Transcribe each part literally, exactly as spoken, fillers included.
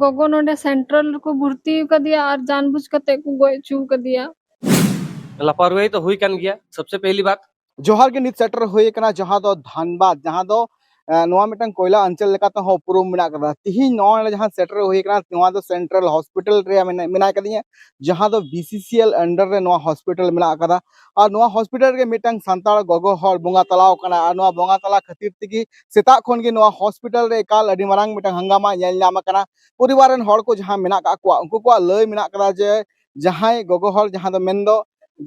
ᱜᱚᱜᱚ ᱱᱚᱰᱮ ᱥᱮᱱᱴᱨᱟᱞ ᱨᱮᱠᱚ ᱵᱷᱚᱨᱛᱤ ᱟᱠᱟᱫᱮᱭᱟ ᱟᱨ ᱡᱟᱱᱵᱩᱡ ᱠᱟᱛᱮ ᱠᱚ ᱜᱚᱡ ᱦᱚᱪᱚ ᱟᱠᱟᱫᱮᱭᱟ᱾ ᱞᱟᱯᱟᱨᱣᱟᱦᱤ ᱛᱚ ᱦᱩᱭ ᱠᱟᱱ ᱜᱮᱭᱟ, ᱥᱚᱵᱥᱮ ᱯᱮᱦᱞᱤ ᱵᱟᱛ᱾ ᱡᱚᱦᱟᱨ ᱜᱮ, ᱱᱤᱛ ᱥᱮᱴᱮᱨ ᱦᱩᱭ ᱟᱠᱟᱱᱟ ᱡᱟᱦᱟᱸ ᱫᱚ ᱫᱷᱟᱱᱵᱟᱫᱽ, ᱡᱟᱦᱟᱸ ᱫᱚ, ᱮ, ᱱᱚᱣᱟ ᱢᱤᱫᱴᱟᱝ ᱠᱚᱭᱞᱟ ᱚᱧᱪᱚᱞ ᱞᱮᱠᱟᱛᱮ ᱦᱚᱸ ᱩᱯᱨᱩᱢ ᱢᱮᱱᱟᱜ ᱟᱠᱟᱫᱟ᱾ ᱛᱤᱦᱤᱧ ᱱᱚᱣᱟ ᱡᱟᱦᱟᱸ ᱥᱮᱴᱮᱨ ᱦᱩᱭ ᱟᱠᱟᱱᱟ, ᱱᱚᱣᱟ ᱫᱚ ᱥᱮᱱᱴᱨᱟᱞ ᱦᱚᱥᱯᱤᱴᱟᱞ ᱨᱮ ᱢᱮᱱᱟ-, ᱢᱮᱱᱟᱭ ᱠᱟᱫᱤᱧᱟ, ᱡᱟᱦᱟᱸ ᱫᱚ B C C L under ᱨᱮ ᱱᱚᱣᱟ ᱦᱚᱥᱯᱤᱴᱟᱞ ᱢᱮᱱᱟᱜ ᱟᱠᱟᱫᱟ᱾ ᱟᱨ ᱱᱚᱣᱟ ᱦᱚᱥᱯᱤᱴᱟᱞ ᱨᱮᱜᱮ ᱢᱤᱫᱴᱟᱝ ᱥᱟᱱᱛᱟᱲ ᱜᱚᱜᱚ ᱦᱚᱲ ᱵᱚᱸᱜᱟ ᱛᱟᱞᱟᱣ ᱟᱠᱟᱱᱟ᱾ ᱟᱨ ᱱᱚᱣᱟ ᱵᱚᱸᱜᱟ ᱛᱟᱞᱟ ᱠᱷᱟᱹᱛᱤᱨ ᱛᱮᱜᱮ ᱥᱮᱛᱟᱜ ᱠᱷᱚᱱ ᱜᱮ ᱱᱚᱣᱟ ᱦᱚᱥᱯᱤᱴᱟᱞ ᱨᱮ ᱮᱠᱟᱞ ᱟᱹᱰᱤ ᱢᱟᱨᱟᱝ ᱢᱤᱫᱴᱟᱝ ᱦᱟᱝᱜᱟᱢᱟ ᱧᱮᱞ ᱧᱟᱢ ᱟᱠᱟᱱᱟ᱾ ᱯᱚᱨᱤᱵᱟᱨ ᱨᱮᱱ ᱦᱚᱲ ᱠᱚ ᱡᱟᱦᱟᱸ ᱢᱮᱱᱟᱜ ᱟᱠᱟᱫ ᱠᱚᱣᱟ, ᱩᱱᱠᱩ ᱠᱚᱣᱟᱜ ᱞᱟᱹᱭ ᱢᱮᱱᱟᱜ ᱟᱠᱟᱫᱟ ᱡᱮ ᱡᱟᱦᱟᱸᱭ ᱜᱚᱜᱚ ᱦᱚᱲ, ᱡᱟᱦᱟᱸ ᱫᱚ ᱢᱮᱱᱫᱚ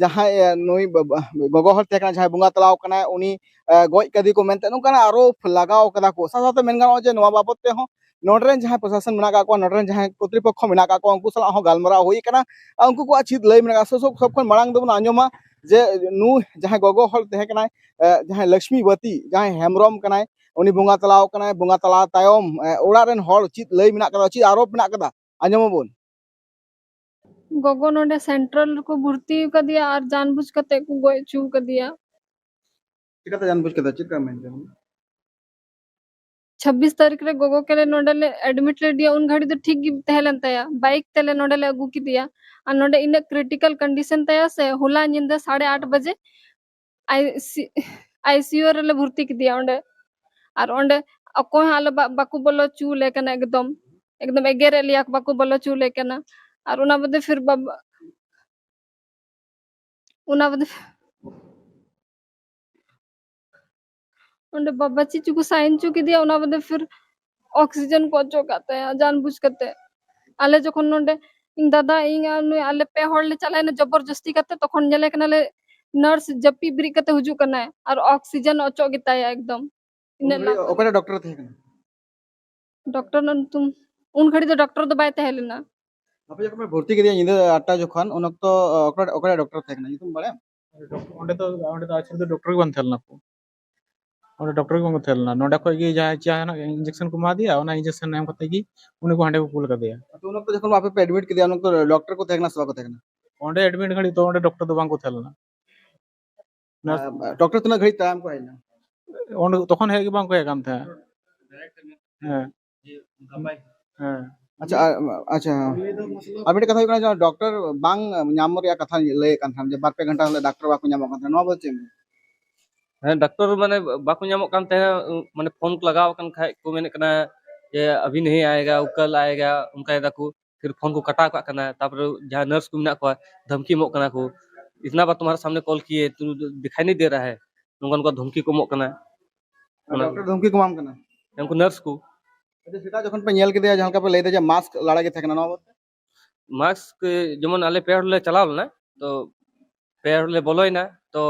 ᱡᱟᱦᱟᱸᱭ, ᱮ, ᱱᱩᱭ ᱵᱟ-, ᱵᱟ-, ᱜᱚᱜᱚ ᱦᱚᱲ ᱛᱟᱦᱮᱸ ᱠᱟᱱᱟ, ᱡᱟᱦᱟᱸᱭ ᱵᱚᱸᱜᱟ ᱛᱟᱞᱟᱣ ᱠᱟᱱᱟᱭ, ᱩᱱᱤ, ᱮ, ᱜᱚᱡ ᱠᱟᱫᱮ ᱠᱚ ᱢᱮᱱᱛᱮ ᱱᱚᱝᱠᱟᱱᱟᱜ ᱟᱨᱚᱯ ᱞᱟᱜᱟᱣ ᱠᱟᱫᱟ ᱠᱚ᱾ ᱥᱟᱶ ᱥᱟᱶᱛᱮ ᱢᱮᱱ ᱜᱟᱱᱚᱜᱼᱟ ᱡᱮ ᱱᱚᱣᱟ ᱵᱟᱵᱚᱛ ᱛᱮᱦᱚᱸ ᱱᱚᱰᱮ ᱨᱮᱱ ᱡᱟᱦᱟᱸᱭ ᱯᱨᱚᱥᱟᱥᱚᱱ ᱢᱮᱱᱟᱜ ᱟᱠᱟᱫ ᱠᱚᱣᱟ, ᱱᱚᱰᱮ ᱨᱮᱱ ᱡᱟᱦᱟᱸᱭ ᱠᱚᱨᱛᱨᱤᱯᱚᱠᱠᱷᱚ ᱢᱮᱱᱟᱜ ᱟᱠᱟᱫ ᱠᱚᱣᱟ, ᱩᱱᱠᱩ ᱥᱟᱞᱟᱜ ᱦᱚᱸ ᱜᱟᱞᱢᱟᱨᱟᱣ ᱦᱩᱭ ᱟᱠᱟᱱᱟ᱾ ᱟᱨ ᱩᱱᱠᱩ ᱠᱚᱣᱟᱜ ᱪᱮᱫ ᱞᱟᱹᱭ ᱢᱮᱱᱟᱜᱼᱟ, ᱥᱚᱵ, ᱥᱚᱵ ᱠᱷᱚᱱ ᱢᱟᱲᱟᱝ ᱫᱚᱵᱚᱱ ᱟᱸᱡᱚᱢᱟ ᱡᱮ ᱱᱩᱭ ᱡᱟᱦᱟᱸᱭ ᱜᱚᱜᱚ ᱦᱚᱲ ᱛᱟᱦᱮᱸ ᱠᱟᱱᱟᱭ, ᱮ, ᱡᱟᱦᱟᱸᱭ ᱞᱚᱠᱥᱢᱤᱵᱚᱛᱤ, ᱡᱟᱦᱟᱸᱭ ᱦᱮᱢᱵᱨᱚᱢ ᱠᱟᱱᱟᱭ, ᱩᱱᱤ ᱵᱚᱸᱜᱟ ᱛᱟᱞᱟᱣ ᱠᱟᱱᱟᱭ᱾ ᱵᱚᱸᱜᱟ ᱛᱟᱞᱟ ᱛᱟᱭᱚᱢ, ᱮ, ᱚᱲᱟᱜ ᱨᱮᱱ ᱦᱚᱲ ᱪᱮᱫ ᱞᱟᱹᱭ ᱢᱮᱱᱟᱜ ᱟᱠᱟᱫᱟ, ᱪᱮᱫ ᱟᱨᱚᱯ ᱢᱮᱱᱟᱜ ᱟᱠᱟᱫᱟ, ᱟᱸᱡᱚᱢ ᱟᱵᱚᱱ᱾ ᱜᱚᱜᱚ ᱱᱚᱰᱮ ᱥᱮᱱᱴᱨᱟᱞ ᱨᱮᱠᱚ ᱵᱷᱚᱨᱛᱤ ᱟᱠᱟᱫᱮᱭᱟ ᱟᱨ ᱡᱟᱱᱵᱩᱡ ᱠᱟᱛᱮ ᱠᱚ ᱜᱚᱡ ᱦᱚᱪᱚ ᱟᱠᱟᱫᱮᱭᱟ᱾ ᱪᱤᱠᱟᱹᱛᱮ ᱡᱟᱱᱵᱩᱡ ᱠᱟᱫᱟ? ᱪᱮᱫ ᱞᱮᱠᱟ ᱢᱮᱱ ᱠᱮᱫᱟ? ᱪᱷᱟᱵᱵᱤᱥ ᱛᱟᱹᱨᱤᱠᱷ ᱨᱮ ᱜᱚᱜᱚ ᱠᱮᱞᱮ ᱱᱚᱰᱮ ᱞᱮ ᱮᱰᱢᱤᱴ ᱞᱮᱫᱮᱭᱟ, ᱩᱱ ᱜᱷᱟᱹᱲᱤᱡ ᱫᱚ ᱴᱷᱤᱠ ᱜᱮ ᱛᱟᱦᱮᱸ ᱞᱮᱱ ᱛᱟᱭᱟ, ᱵᱟᱭᱤᱠ ᱛᱮᱞᱮ ᱱᱚᱰᱮ ᱞᱮ ᱟᱹᱜᱩ ᱠᱮᱫᱮᱭᱟ᱾ ᱟᱨ ᱱᱚᱰᱮ ᱤᱱᱟᱹᱜ ᱠᱨᱤᱴᱤᱠᱟᱞ ᱠᱚᱱᱰᱤᱥᱚᱱ ᱛᱟᱭᱟ ᱥᱮ, ᱦᱚᱞᱟ ᱧᱤᱫᱟᱹ ᱥᱟᱲᱮ ᱟᱴ ᱵᱟᱡᱮ ᱟᱭ ᱥᱤ-, ᱟᱭ ᱥᱤ ᱭᱩ ᱨᱮᱞᱮ ᱵᱷᱚᱨᱛᱤ ᱠᱮᱫᱮᱭᱟ ᱚᱸᱰᱮ᱾ ᱟᱨ ᱚᱸᱰᱮ ᱚᱠᱚᱭ ᱦᱚᱸ ᱟᱞᱮ ᱵᱟ-, ᱵᱟᱠᱚ ᱵᱚᱞᱚ ᱦᱚᱪᱚ ᱞᱮ ᱠᱟᱱᱟ, ᱮᱠᱫᱚᱢ, ᱮᱠᱫᱚᱢ ᱮᱜᱮᱨᱮᱫ ᱞᱮᱭᱟ ᱠᱚ, ᱵᱟᱠᱚ ᱵᱚᱞᱚ ᱦᱚᱪᱚ ᱞᱮ ᱠᱟᱱᱟ᱾ ᱟᱨ ᱚᱱᱟ ᱵᱟᱫᱮ ᱯᱷᱤᱨ ᱵᱟᱵᱟ, ᱚᱱᱟ ᱵᱟᱫᱮ ᱚᱸᱰᱮ ᱵᱟᱵᱟ ᱪᱮᱫ ᱪᱚᱠᱚ ᱥᱟᱭᱤᱱ ᱦᱚᱪᱚ ᱠᱮᱫᱮᱭᱟ, ᱚᱱᱟ ᱵᱟᱫᱮ ᱯᱷᱤᱨ ᱚᱠᱥᱤᱡᱮᱱ ᱠᱚ ᱚᱪᱚᱜ ᱠᱟᱜ ᱛᱟᱭᱟ ᱡᱟᱱ ᱵᱩᱡᱽ ᱠᱟᱛᱮ᱾ ᱟᱞᱮ ᱡᱚᱠᱷᱚᱱ ᱱᱚᱰᱮ ᱤᱧ ᱫᱟᱫᱟ, ᱤᱧ ᱟᱨ ᱱᱩᱭ ᱟᱞᱮ ᱯᱮ ᱦᱚᱲ ᱞᱮ ᱪᱟᱞᱟᱣᱮᱱᱟ ᱡᱚᱵᱚᱨ ᱡᱚᱥᱛᱤ ᱠᱟᱛᱮ, ᱛᱚᱠᱷᱚᱱ ᱧᱮᱞᱮ ᱠᱟᱱᱟᱞᱮ ᱱᱟᱨᱥ ᱡᱟᱹᱯᱤᱫ ᱵᱮᱨᱮᱫ ᱠᱟᱛᱮ ᱦᱤᱡᱩᱜ ᱠᱟᱱᱟᱭ ᱟᱨ ᱚᱠᱥᱤᱡᱮᱱ ᱚᱪᱚᱜ ᱜᱮᱛᱟᱭᱟ ᱮᱠᱫᱚᱢ᱾ ᱤᱱᱟᱹᱜ ᱩᱱ ᱜᱷᱟᱹᱲᱤᱡ ᱞᱟᱢᱵᱟ ᱚᱠᱟᱨᱮ ᱰᱚᱠᱴᱚᱨ ᱛᱟᱦᱮᱸ ᱠᱟᱱᱟ? ᱰᱚᱠᱴᱚᱨ ᱨᱮᱱᱟᱜ ᱧᱩᱛᱩᱢ, ᱩᱱ ᱜᱷᱟᱹᱲᱤᱡ ᱫᱚ ᱰᱚᱠᱴᱚᱨ ᱫᱚ ᱵᱟᱭ ᱛᱟᱦᱮᱸ ᱞᱮᱱᱟ᱾ ᱟᱯᱮ ᱡᱚᱠᱷᱚᱱ ᱯᱮ ᱵᱷᱚᱨᱛᱤ ᱠᱮᱫᱮᱭᱟ ᱧᱤᱫᱟᱹ ᱟᱴ ᱴᱟ ᱡᱚᱠᱷᱚᱱ, ᱩᱱ ᱚᱠᱛᱚ, ᱚ, ᱚᱠᱟᱨᱮ, ᱚᱠᱟᱨᱮ ᱰᱚᱠᱴᱚᱨ ᱛᱟᱦᱮᱸ ᱠᱟᱱᱟ, ᱧᱩᱛᱩᱢ ᱵᱟᱲᱟᱭᱟᱢ? ᱰᱚᱠ-, ᱚᱸᱰᱮ ᱫᱚ, ᱚᱸᱰᱮ ᱫᱚ ᱟᱪᱪᱷᱟ ᱫᱚ ᱰᱚᱠᱴᱚᱨ ᱜᱮ ᱵᱟᱝ ᱛᱟᱦᱮᱸ ᱞᱮᱱᱟ ᱠᱚ᱾ ᱚᱸᱰᱮ ᱰᱚᱠᱴᱚᱨ ᱜᱮ ᱵᱟᱝ ᱠᱚ ᱛᱟᱦᱮᱸ ᱞᱮᱱᱟ᱾ ᱱᱚᱸᱰᱮ ᱠᱷᱚᱡ ᱜᱮ ᱡᱟᱦᱟᱸᱭ ᱪᱮᱭᱟᱨ ᱨᱮᱱᱟᱜ ᱤᱧᱡᱮᱠᱥᱚᱱ ᱠᱚ ᱮᱢᱟ ᱫᱮᱭᱟ, ᱚᱱᱟ ᱤᱧᱡᱮᱠᱥᱚᱱ ᱮᱢ ᱠᱟᱛᱮ ᱜᱮ ᱩᱱᱤ ᱠᱚ ᱦᱟᱸᱰᱮ ᱠᱚ ᱠᱩᱞ ᱠᱟᱫᱮᱭᱟ᱾ ᱟᱫᱚ ᱩᱱ ᱚᱠᱛᱚ ᱡᱚᱠᱷᱚᱱ ᱟᱯᱮ ᱯᱮ ᱮᱰᱢᱤᱴ ᱠᱮᱫᱮᱭᱟ, ᱩᱱ ᱚᱠᱛᱚ ᱰᱚᱠᱴᱚᱨ ᱠᱚ ᱛᱟᱦᱮᱸ ᱠᱟᱱᱟ ᱥᱮ ᱵᱟᱠᱚ ᱛᱟᱦᱮᱸ ᱠᱟᱱᱟ? ᱚᱸᱰᱮ ᱮᱰᱢᱤᱴ ᱜᱷᱟᱹᱲᱤᱡ ᱫᱚ ᱚᱸᱰᱮ ᱰᱚᱠᱴᱚᱨ ᱫᱚ ᱵᱟᱝ ᱠᱚ ᱛᱟᱦᱮᱸ ᱞᱮᱱᱟ᱾ ᱱᱟᱨᱥ ᱟᱨ, ᱰᱚᱠᱴᱚᱨ ᱛᱤᱱᱟᱹᱜ ᱜᱷᱟᱹᱲᱤᱡ ᱛᱟᱭᱚᱢ ᱠᱚ ᱦᱮᱡ ᱮᱱᱟ? ᱚᱸᱰᱮ ᱛᱚᱠᱷᱚᱱ ᱦᱮᱡ ᱜᱮ ᱵᱟᱝ ᱠᱚ ᱦᱮᱡ ᱠᱟᱱ ᱛᱟᱦᱮᱸᱫ᱾ ᱦᱮᱸ᱾ ᱦᱮᱸ᱾ ᱟᱪᱪᱷᱟ, ᱟᱨ, ᱟᱪᱪᱷᱟ᱾ ᱟᱨ ᱢᱤᱫᱴᱮᱡ ᱠᱟᱛᱷᱟ ᱦᱩᱭᱩᱜ ᱠᱟᱱᱟ, ᱡᱮ ᱰᱚᱠᱴᱚᱨ ᱵᱟᱝ ᱧᱟᱢ ᱨᱮᱭᱟᱜ ᱠᱟᱛᱷᱟ ᱞᱟᱹᱭᱮᱫ ᱠᱟᱱ ᱛᱟᱦᱮᱸᱱᱟ, ᱡᱮ ᱵᱟᱨ ᱯᱮ ᱜᱷᱚᱱᱴᱟ ᱦᱚᱞᱮ ᱰᱟᱠᱛᱚᱨ ᱵᱟᱠᱚ ᱧᱟᱢᱚᱜ ᱠᱟᱱ ᱛᱟᱦᱮᱸᱱᱟ, ᱱᱚᱣᱟ ᱵᱚᱞᱛᱮ ᱪᱮᱫ ᱮᱢ ᱞᱟᱹᱭᱟ? ᱦᱮᱸ, ᱰᱟᱠᱛᱚᱨ ᱢᱟᱱᱮ ᱵᱟᱠᱚ ᱧᱟᱢᱚᱜ ᱠᱟᱱ ᱛᱟᱦᱮᱸᱱᱟ, ᱢᱟᱱᱮ ᱯᱷᱳᱱ ᱠᱚ ᱞᱟᱜᱟᱣ ᱟᱠᱟᱱ ᱠᱷᱟᱡ ᱠᱚ ᱢᱮᱱᱮᱫ ᱠᱟᱱᱟ ᱡᱮ ᱟᱹᱵᱷᱤ ᱱᱟᱦᱤ ᱟᱭᱮᱜᱟ, ᱠᱟᱞ ᱟᱭᱮᱜᱟ, ᱚᱱᱠᱟᱭ ᱫᱟᱠᱚ᱾ ᱯᱷᱤᱨ ᱯᱷᱳᱱ ᱠᱚ ᱠᱟᱴᱟᱣ ᱠᱟᱜ ᱠᱟᱱᱟ, ᱛᱟᱨᱯᱚᱨᱮ ᱡᱟᱦᱟᱸ ᱱᱟᱨᱥ ᱠᱚ ᱢᱮᱱᱟᱜ ᱠᱚᱣᱟ ᱫᱷᱟᱢᱠᱤ ᱮᱢᱚᱜ ᱠᱟᱱᱟ ᱠᱚ, ᱤᱛᱱᱟ ᱵᱟᱨ ᱛᱩᱢᱦᱟᱨᱮ ᱥᱟᱢᱱᱮ ᱠᱚᱞ ᱠᱤᱭᱮ, ᱛᱩ ᱫᱤᱠᱷᱟᱭ ᱱᱟᱦᱤ ᱫᱮ ᱨᱟᱦᱟ ᱦᱮ, ᱱᱚᱝᱠᱟ ᱱᱚᱝᱠᱟ ᱫᱷᱟᱢᱠᱤ ᱠᱚ ᱮᱢᱚᱜ ᱠᱟᱱᱟ᱾ ᱚᱱᱟ ᱰᱚᱠᱴᱚᱨ ᱫᱷᱟᱢᱠᱤ ᱠᱚ ᱮᱢᱟᱢ ᱠᱟᱱᱟ? ᱩᱱᱠᱩ ᱱᱟᱨᱥ ᱠᱚ᱾ ᱟᱪᱪᱷᱟ, ᱥᱮᱛᱟᱜ ᱡᱚᱠᱷᱚᱱ ᱯᱮ ᱧᱮᱞ ᱠᱮᱫᱮᱭᱟ, ᱡᱟᱦᱟᱸ ᱞᱮᱠᱟ ᱯᱮ ᱞᱟᱹᱭ ᱫᱟ ᱡᱮ ᱢᱟᱥᱠ ᱞᱟᱲᱟ ᱜᱮ ᱛᱟᱦᱮᱸ ᱠᱟᱱᱟ, ᱱᱚᱣᱟ ᱵᱚᱞᱛᱮ? ᱢᱟᱥᱠ, ᱡᱮᱢᱚᱱ ᱟᱞᱮ ᱯᱮ ᱦᱚᱲ ᱞᱮ ᱪᱟᱞᱟᱣ ᱞᱮᱱᱟ, ᱛᱚ ᱯᱮ ᱦᱚᱲ ᱞᱮ ᱵᱚᱞᱚᱭᱮᱱᱟ, ᱛᱚ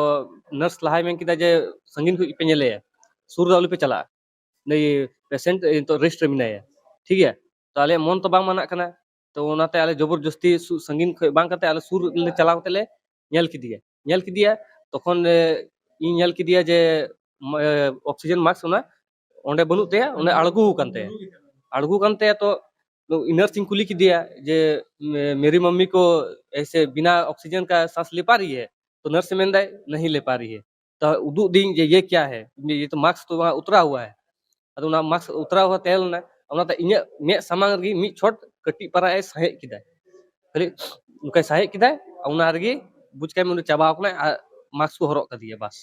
ᱱᱟᱨᱥ ᱞᱟᱦᱟᱭ ᱢᱮᱱ ᱠᱮᱫᱟ ᱡᱮ ᱥᱟᱺᱜᱤᱧ ᱠᱷᱚᱱ ᱯᱮ ᱧᱮᱞᱮᱭᱟ, ᱥᱩᱨ ᱨᱮ ᱟᱞᱚ ᱯᱮ ᱪᱟᱞᱟᱜᱼᱟ, ᱱᱩᱭ ᱯᱮᱥᱮᱱᱴ ᱱᱤᱛᱚᱜ ᱨᱮᱥᱴ ᱨᱮ ᱢᱮᱱᱟᱭᱟ, ᱴᱷᱤᱠ ᱜᱮᱭᱟ᱾ ᱛᱚ ᱟᱞᱮᱭᱟᱜ ᱢᱚᱱ ᱛᱚ ᱵᱟᱝ ᱢᱟᱱᱟᱜ ᱠᱟᱱᱟ, ᱛᱚ ᱚᱱᱟᱛᱮ ᱟᱞᱮ ᱡᱚᱵᱚᱨ ᱡᱚᱥᱛᱤ ᱥᱩ-, ᱥᱟᱺᱜᱤᱧ ᱠᱷᱚᱱ ᱵᱟᱝ ᱠᱟᱛᱮ ᱟᱞᱮ ᱥᱩᱨ ᱨᱮ ᱪᱟᱞᱟᱣ ᱠᱟᱛᱮ ᱞᱮ ᱧᱮᱞ ᱠᱮᱫᱮᱭᱟ᱾ ᱧᱮᱞ ᱠᱮᱫᱮᱭᱟ, ᱛᱚᱠᱷᱚᱱ, ᱮ, ᱤᱧ ᱧᱮᱞ ᱠᱮᱫᱮᱭᱟ ᱡᱮ, ᱢ-, ᱮ, ᱚᱠᱥᱤᱡᱮᱱ ᱢᱟᱥᱠ ᱚᱱᱟ ᱚᱸᱰᱮ ᱵᱟᱹᱱᱩᱜ ᱛᱟᱭᱟ, ᱚᱸᱰᱮ ᱟᱬᱜᱚ ᱟᱠᱟᱱ ᱛᱟᱭᱟ᱾ ᱟᱬᱜᱚ ᱟᱠᱟᱱ ᱛᱟᱭᱟ, ᱛᱚ ᱤᱧ ᱱᱟᱨᱥ ᱤᱧ ᱠᱩᱞᱤ ᱠᱮᱫᱮᱭᱟ ᱡᱮ, ᱢᱮ-, "ᱢᱮᱨᱤ ᱢᱟᱢᱢᱤ ᱠᱚ ᱮᱥᱮ ᱵᱤᱱᱟ ᱚᱠᱥᱤᱡᱮᱱ ᱠᱟ ᱥᱟᱸᱥ ᱞᱮ ᱯᱟ ᱨᱦᱤ ᱦᱮ?" ᱛᱚ ᱱᱟᱨᱥ ᱢᱮᱱᱫᱟᱭ, "ᱱᱟᱦᱤ ᱞᱮ ᱯᱟ ᱨᱦᱤ ᱦᱮ᱾" ᱛᱚ ᱩᱫᱩᱜ ᱫᱤᱧ ᱡᱮ, "ᱭᱮ ᱠᱭᱟ ᱦᱮ? ᱭᱮ ᱛᱚ ᱢᱟᱥᱠ ᱛᱚ ᱣᱟᱦᱟᱸ ᱩᱛᱨᱟ ᱦᱩᱣᱟ ᱦᱮ᱾" ᱟᱫᱚ ᱚᱱᱟ ᱢᱟᱥᱠ ᱩᱛᱨᱟ ᱦᱩᱣᱟ ᱛᱟᱦᱮᱸ ᱞᱮᱱᱟ, ᱚᱱᱟᱛᱮ ᱤᱧᱟᱹᱜ ᱢᱮᱫ ᱥᱟᱢᱟᱝ ᱨᱮᱜᱮ ᱢᱤᱫ ᱪᱷᱚᱴ ᱠᱟᱹᱴᱤᱡ ᱯᱟᱨᱟ ᱮ ᱥᱟᱦᱮᱫ ᱠᱮᱫᱟᱭ, ᱠᱷᱟᱹᱞᱤ ᱚᱱᱠᱟᱭ ᱥᱟᱦᱮᱫ ᱠᱮᱫᱟᱭ, ᱚᱱᱟ ᱨᱮᱜᱮ ᱵᱩᱡᱽ ᱠᱟᱜ ᱢᱮ ᱩᱱᱤ ᱪᱟᱵᱟᱣ ᱠᱟᱱᱟᱭ, ᱟᱨ ᱢᱟᱥᱠ ᱠᱚ ᱦᱚᱨᱚᱜ ᱠᱟᱫᱮᱭᱟ, ᱵᱟᱥ᱾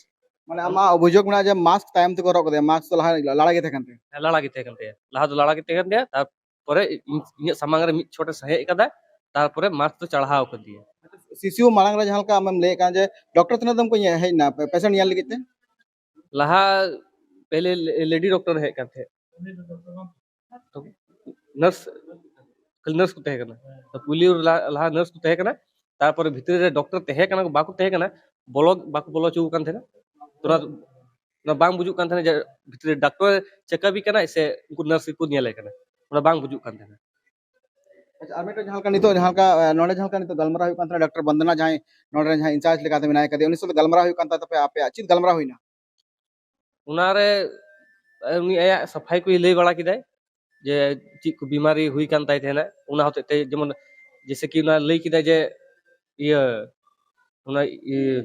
ᱢᱟᱱᱮ ᱟᱢᱟᱜ ᱚᱵᱷᱤᱡᱳᱜᱽ ᱢᱮᱱᱟᱜᱼᱟ ᱡᱮ ᱢᱟᱥᱠ ᱛᱟᱭᱚᱢ ᱛᱮᱠᱚ ᱦᱚᱨᱚᱜ ᱠᱟᱫᱮᱭᱟ, ᱢᱟᱥᱠ ᱫᱚ ᱞᱟᱦᱟ, ᱞᱟᱲᱟ ᱜᱮ ᱛᱟᱦᱮᱸ ᱠᱟᱱ ᱛᱟᱭᱟ? ᱦᱮᱸ, ᱞᱟᱲᱟ ᱜᱮ ᱛᱟᱦᱮᱸ ᱠᱟᱱ ᱛᱟᱭᱟ, ᱞᱟᱦᱟ ᱫᱚ ᱞᱟᱲᱟ ᱜᱮ ᱛᱟᱦᱮᱸ ᱠᱟᱱ ᱛᱟᱭᱟ, ᱛᱟᱨᱯᱚᱨᱮ ᱤᱧ, ᱤᱧᱟᱹᱜ ᱥᱟᱢᱟᱝ ᱨᱮ ᱢᱤᱫ ᱪᱷᱚᱴ ᱮ ᱥᱟᱦᱮᱫ ᱠᱟᱫᱟ, ᱛᱟᱨᱯᱚᱨᱮ ᱢᱟᱥᱠ ᱫᱚ ᱪᱟᱲᱦᱟᱣ ᱠᱟᱫᱮᱭᱟ᱾ ᱥᱤᱥᱤᱭᱩ ᱢᱟᱲᱟᱝ ᱨᱮ ᱡᱟᱦᱟᱸ ᱞᱮᱠᱟ ᱟᱢᱮᱢ ᱞᱟᱹᱭᱮᱫ ᱠᱟᱱ ᱡᱮ ᱰᱚᱠᱴᱚᱨ ᱛᱤᱱᱟᱹᱜ ᱫᱚᱢ ᱠᱚ ᱧᱮ-, ᱦᱮᱡ ᱮᱱᱟ ᱯᱮ-, ᱯᱮᱥᱮᱱᱴ ᱧᱮᱞ ᱞᱟᱹᱜᱤᱫ ᱛᱮ? ᱞᱟᱦᱟ ᱯᱮᱦᱞᱮ ᱞᱮ-, ᱞᱮᱰᱤ ᱰᱚᱠᱴᱚᱨ ᱦᱮᱡ ᱠᱟᱱ ᱛᱟᱦᱮᱸᱫ, ᱛᱚ ᱱᱟᱨᱥ, ᱠᱷᱟᱹᱞᱤ ᱱᱟᱨᱥ ᱠᱚ ᱛᱟᱦᱮᱸ ᱠᱟᱱᱟ᱾ ᱛᱚ ᱯᱩᱭᱞᱩ ᱞᱟ-, ᱞᱟᱦᱟ ᱱᱟᱨᱥ ᱠᱚ ᱛᱟᱦᱮᱸ ᱠᱟᱱᱟ, ᱛᱟᱨᱯᱚᱨᱮ ᱵᱷᱤᱛᱨᱤ ᱨᱮ ᱰᱚᱠᱴᱚᱨ ᱛᱟᱦᱮᱸ ᱠᱟᱱᱟ ᱠᱚ, ᱵᱟᱠᱚ ᱛᱟᱦᱮᱸ ᱠᱟᱱᱟ, ᱵᱚᱞᱚ, ᱵᱟᱠᱚ ᱵᱚᱞᱚ ᱦᱚᱪᱚ ᱟᱠᱚ ᱠᱟᱱ ᱛᱟᱦᱮᱸᱱᱟ᱾ ᱛᱚ ᱚᱱᱟ, ᱚᱱᱟ ᱵᱟᱝ ᱵᱩᱡᱩᱜ ᱠᱟᱱ ᱛᱟᱦᱮᱸᱱᱟ ᱡᱮ ᱵᱷᱤᱛᱨᱤ ᱨᱮ ᱰᱟᱠᱛᱚᱨ ᱪᱮᱠᱟᱯ ᱮ ᱠᱟᱱᱟᱭ ᱥᱮ ᱩᱱᱠᱩ ᱱᱟᱨᱥ ᱜᱮᱠᱚ ᱧᱮᱞᱮ ᱠᱟᱱᱟ, ᱚᱱᱟ ᱵᱟᱝ ᱵᱩᱡᱩᱜ ᱠᱟᱱ ᱛᱟᱦᱮᱸᱱᱟ᱾ ᱟᱪᱪᱷᱟ, ᱟᱨ ᱢᱤᱫᱴᱮᱱ ᱡᱟᱦᱟᱸ ᱞᱮᱠᱟ ᱱᱤᱛᱚᱜ, ᱡᱟᱦᱟᱸ ᱞᱮᱠᱟ, ᱮ, ᱱᱚᱰᱮ ᱡᱟᱦᱟᱸ ᱞᱮᱠᱟ ᱱᱤᱛᱚᱜ ᱜᱟᱞᱢᱟᱨᱟᱣ ᱦᱩᱭᱩᱜ ᱠᱟᱱ ᱛᱟᱦᱮᱸᱱᱟ, ᱰᱟᱠᱛᱟᱨ ᱵᱚᱱᱫᱚᱱᱟ ᱡᱟᱦᱟᱸᱭ ᱱᱚᱰᱮ ᱨᱮᱱ ᱡᱟᱦᱟᱸᱭ ᱤᱱᱪᱟᱨᱡᱽ ᱞᱮᱠᱟᱛᱮ ᱢᱮᱱᱟᱭ ᱠᱟᱫᱮᱭᱟ, ᱩᱱᱤ ᱥᱟᱶᱛᱮ ᱜᱟᱞᱢᱟᱨᱟᱣ ᱦᱩᱭᱩᱜ ᱠᱟᱱ ᱛᱟᱦᱮᱸ ᱛᱟᱯᱮ, ᱟᱯᱮᱭᱟᱜ ᱪᱮᱫ ᱜᱟᱞᱢᱟᱨᱟᱣ ᱦᱩᱭᱱᱟ? ᱚᱱᱟᱨᱮ, ᱮ, ᱩᱱᱤ ᱟᱭᱟᱜ ᱥᱟᱯᱷᱟᱭ ᱠᱚᱭ ᱞᱟᱹᱭ ᱵᱟᱲᱟ ᱠᱮᱫᱟᱭ ᱡᱮ ᱪᱮᱫ ᱠᱚ ᱵᱤᱢᱟᱨᱤ ᱦᱩᱭ ᱠᱟᱱ ᱛᱟᱭ ᱛᱟᱦᱮᱱᱟ, ᱚᱱᱟ ᱦᱚᱛᱮᱡ ᱛᱮ ᱡᱮᱢᱚᱱ ᱡᱮᱭᱥᱮ ᱠᱤ ᱚᱱᱟ ᱞᱟᱹᱭ ᱠᱮᱫᱟᱭ ᱡᱮ ᱤᱭᱟᱹ, ᱚᱱᱟ ᱤᱭᱟᱹ,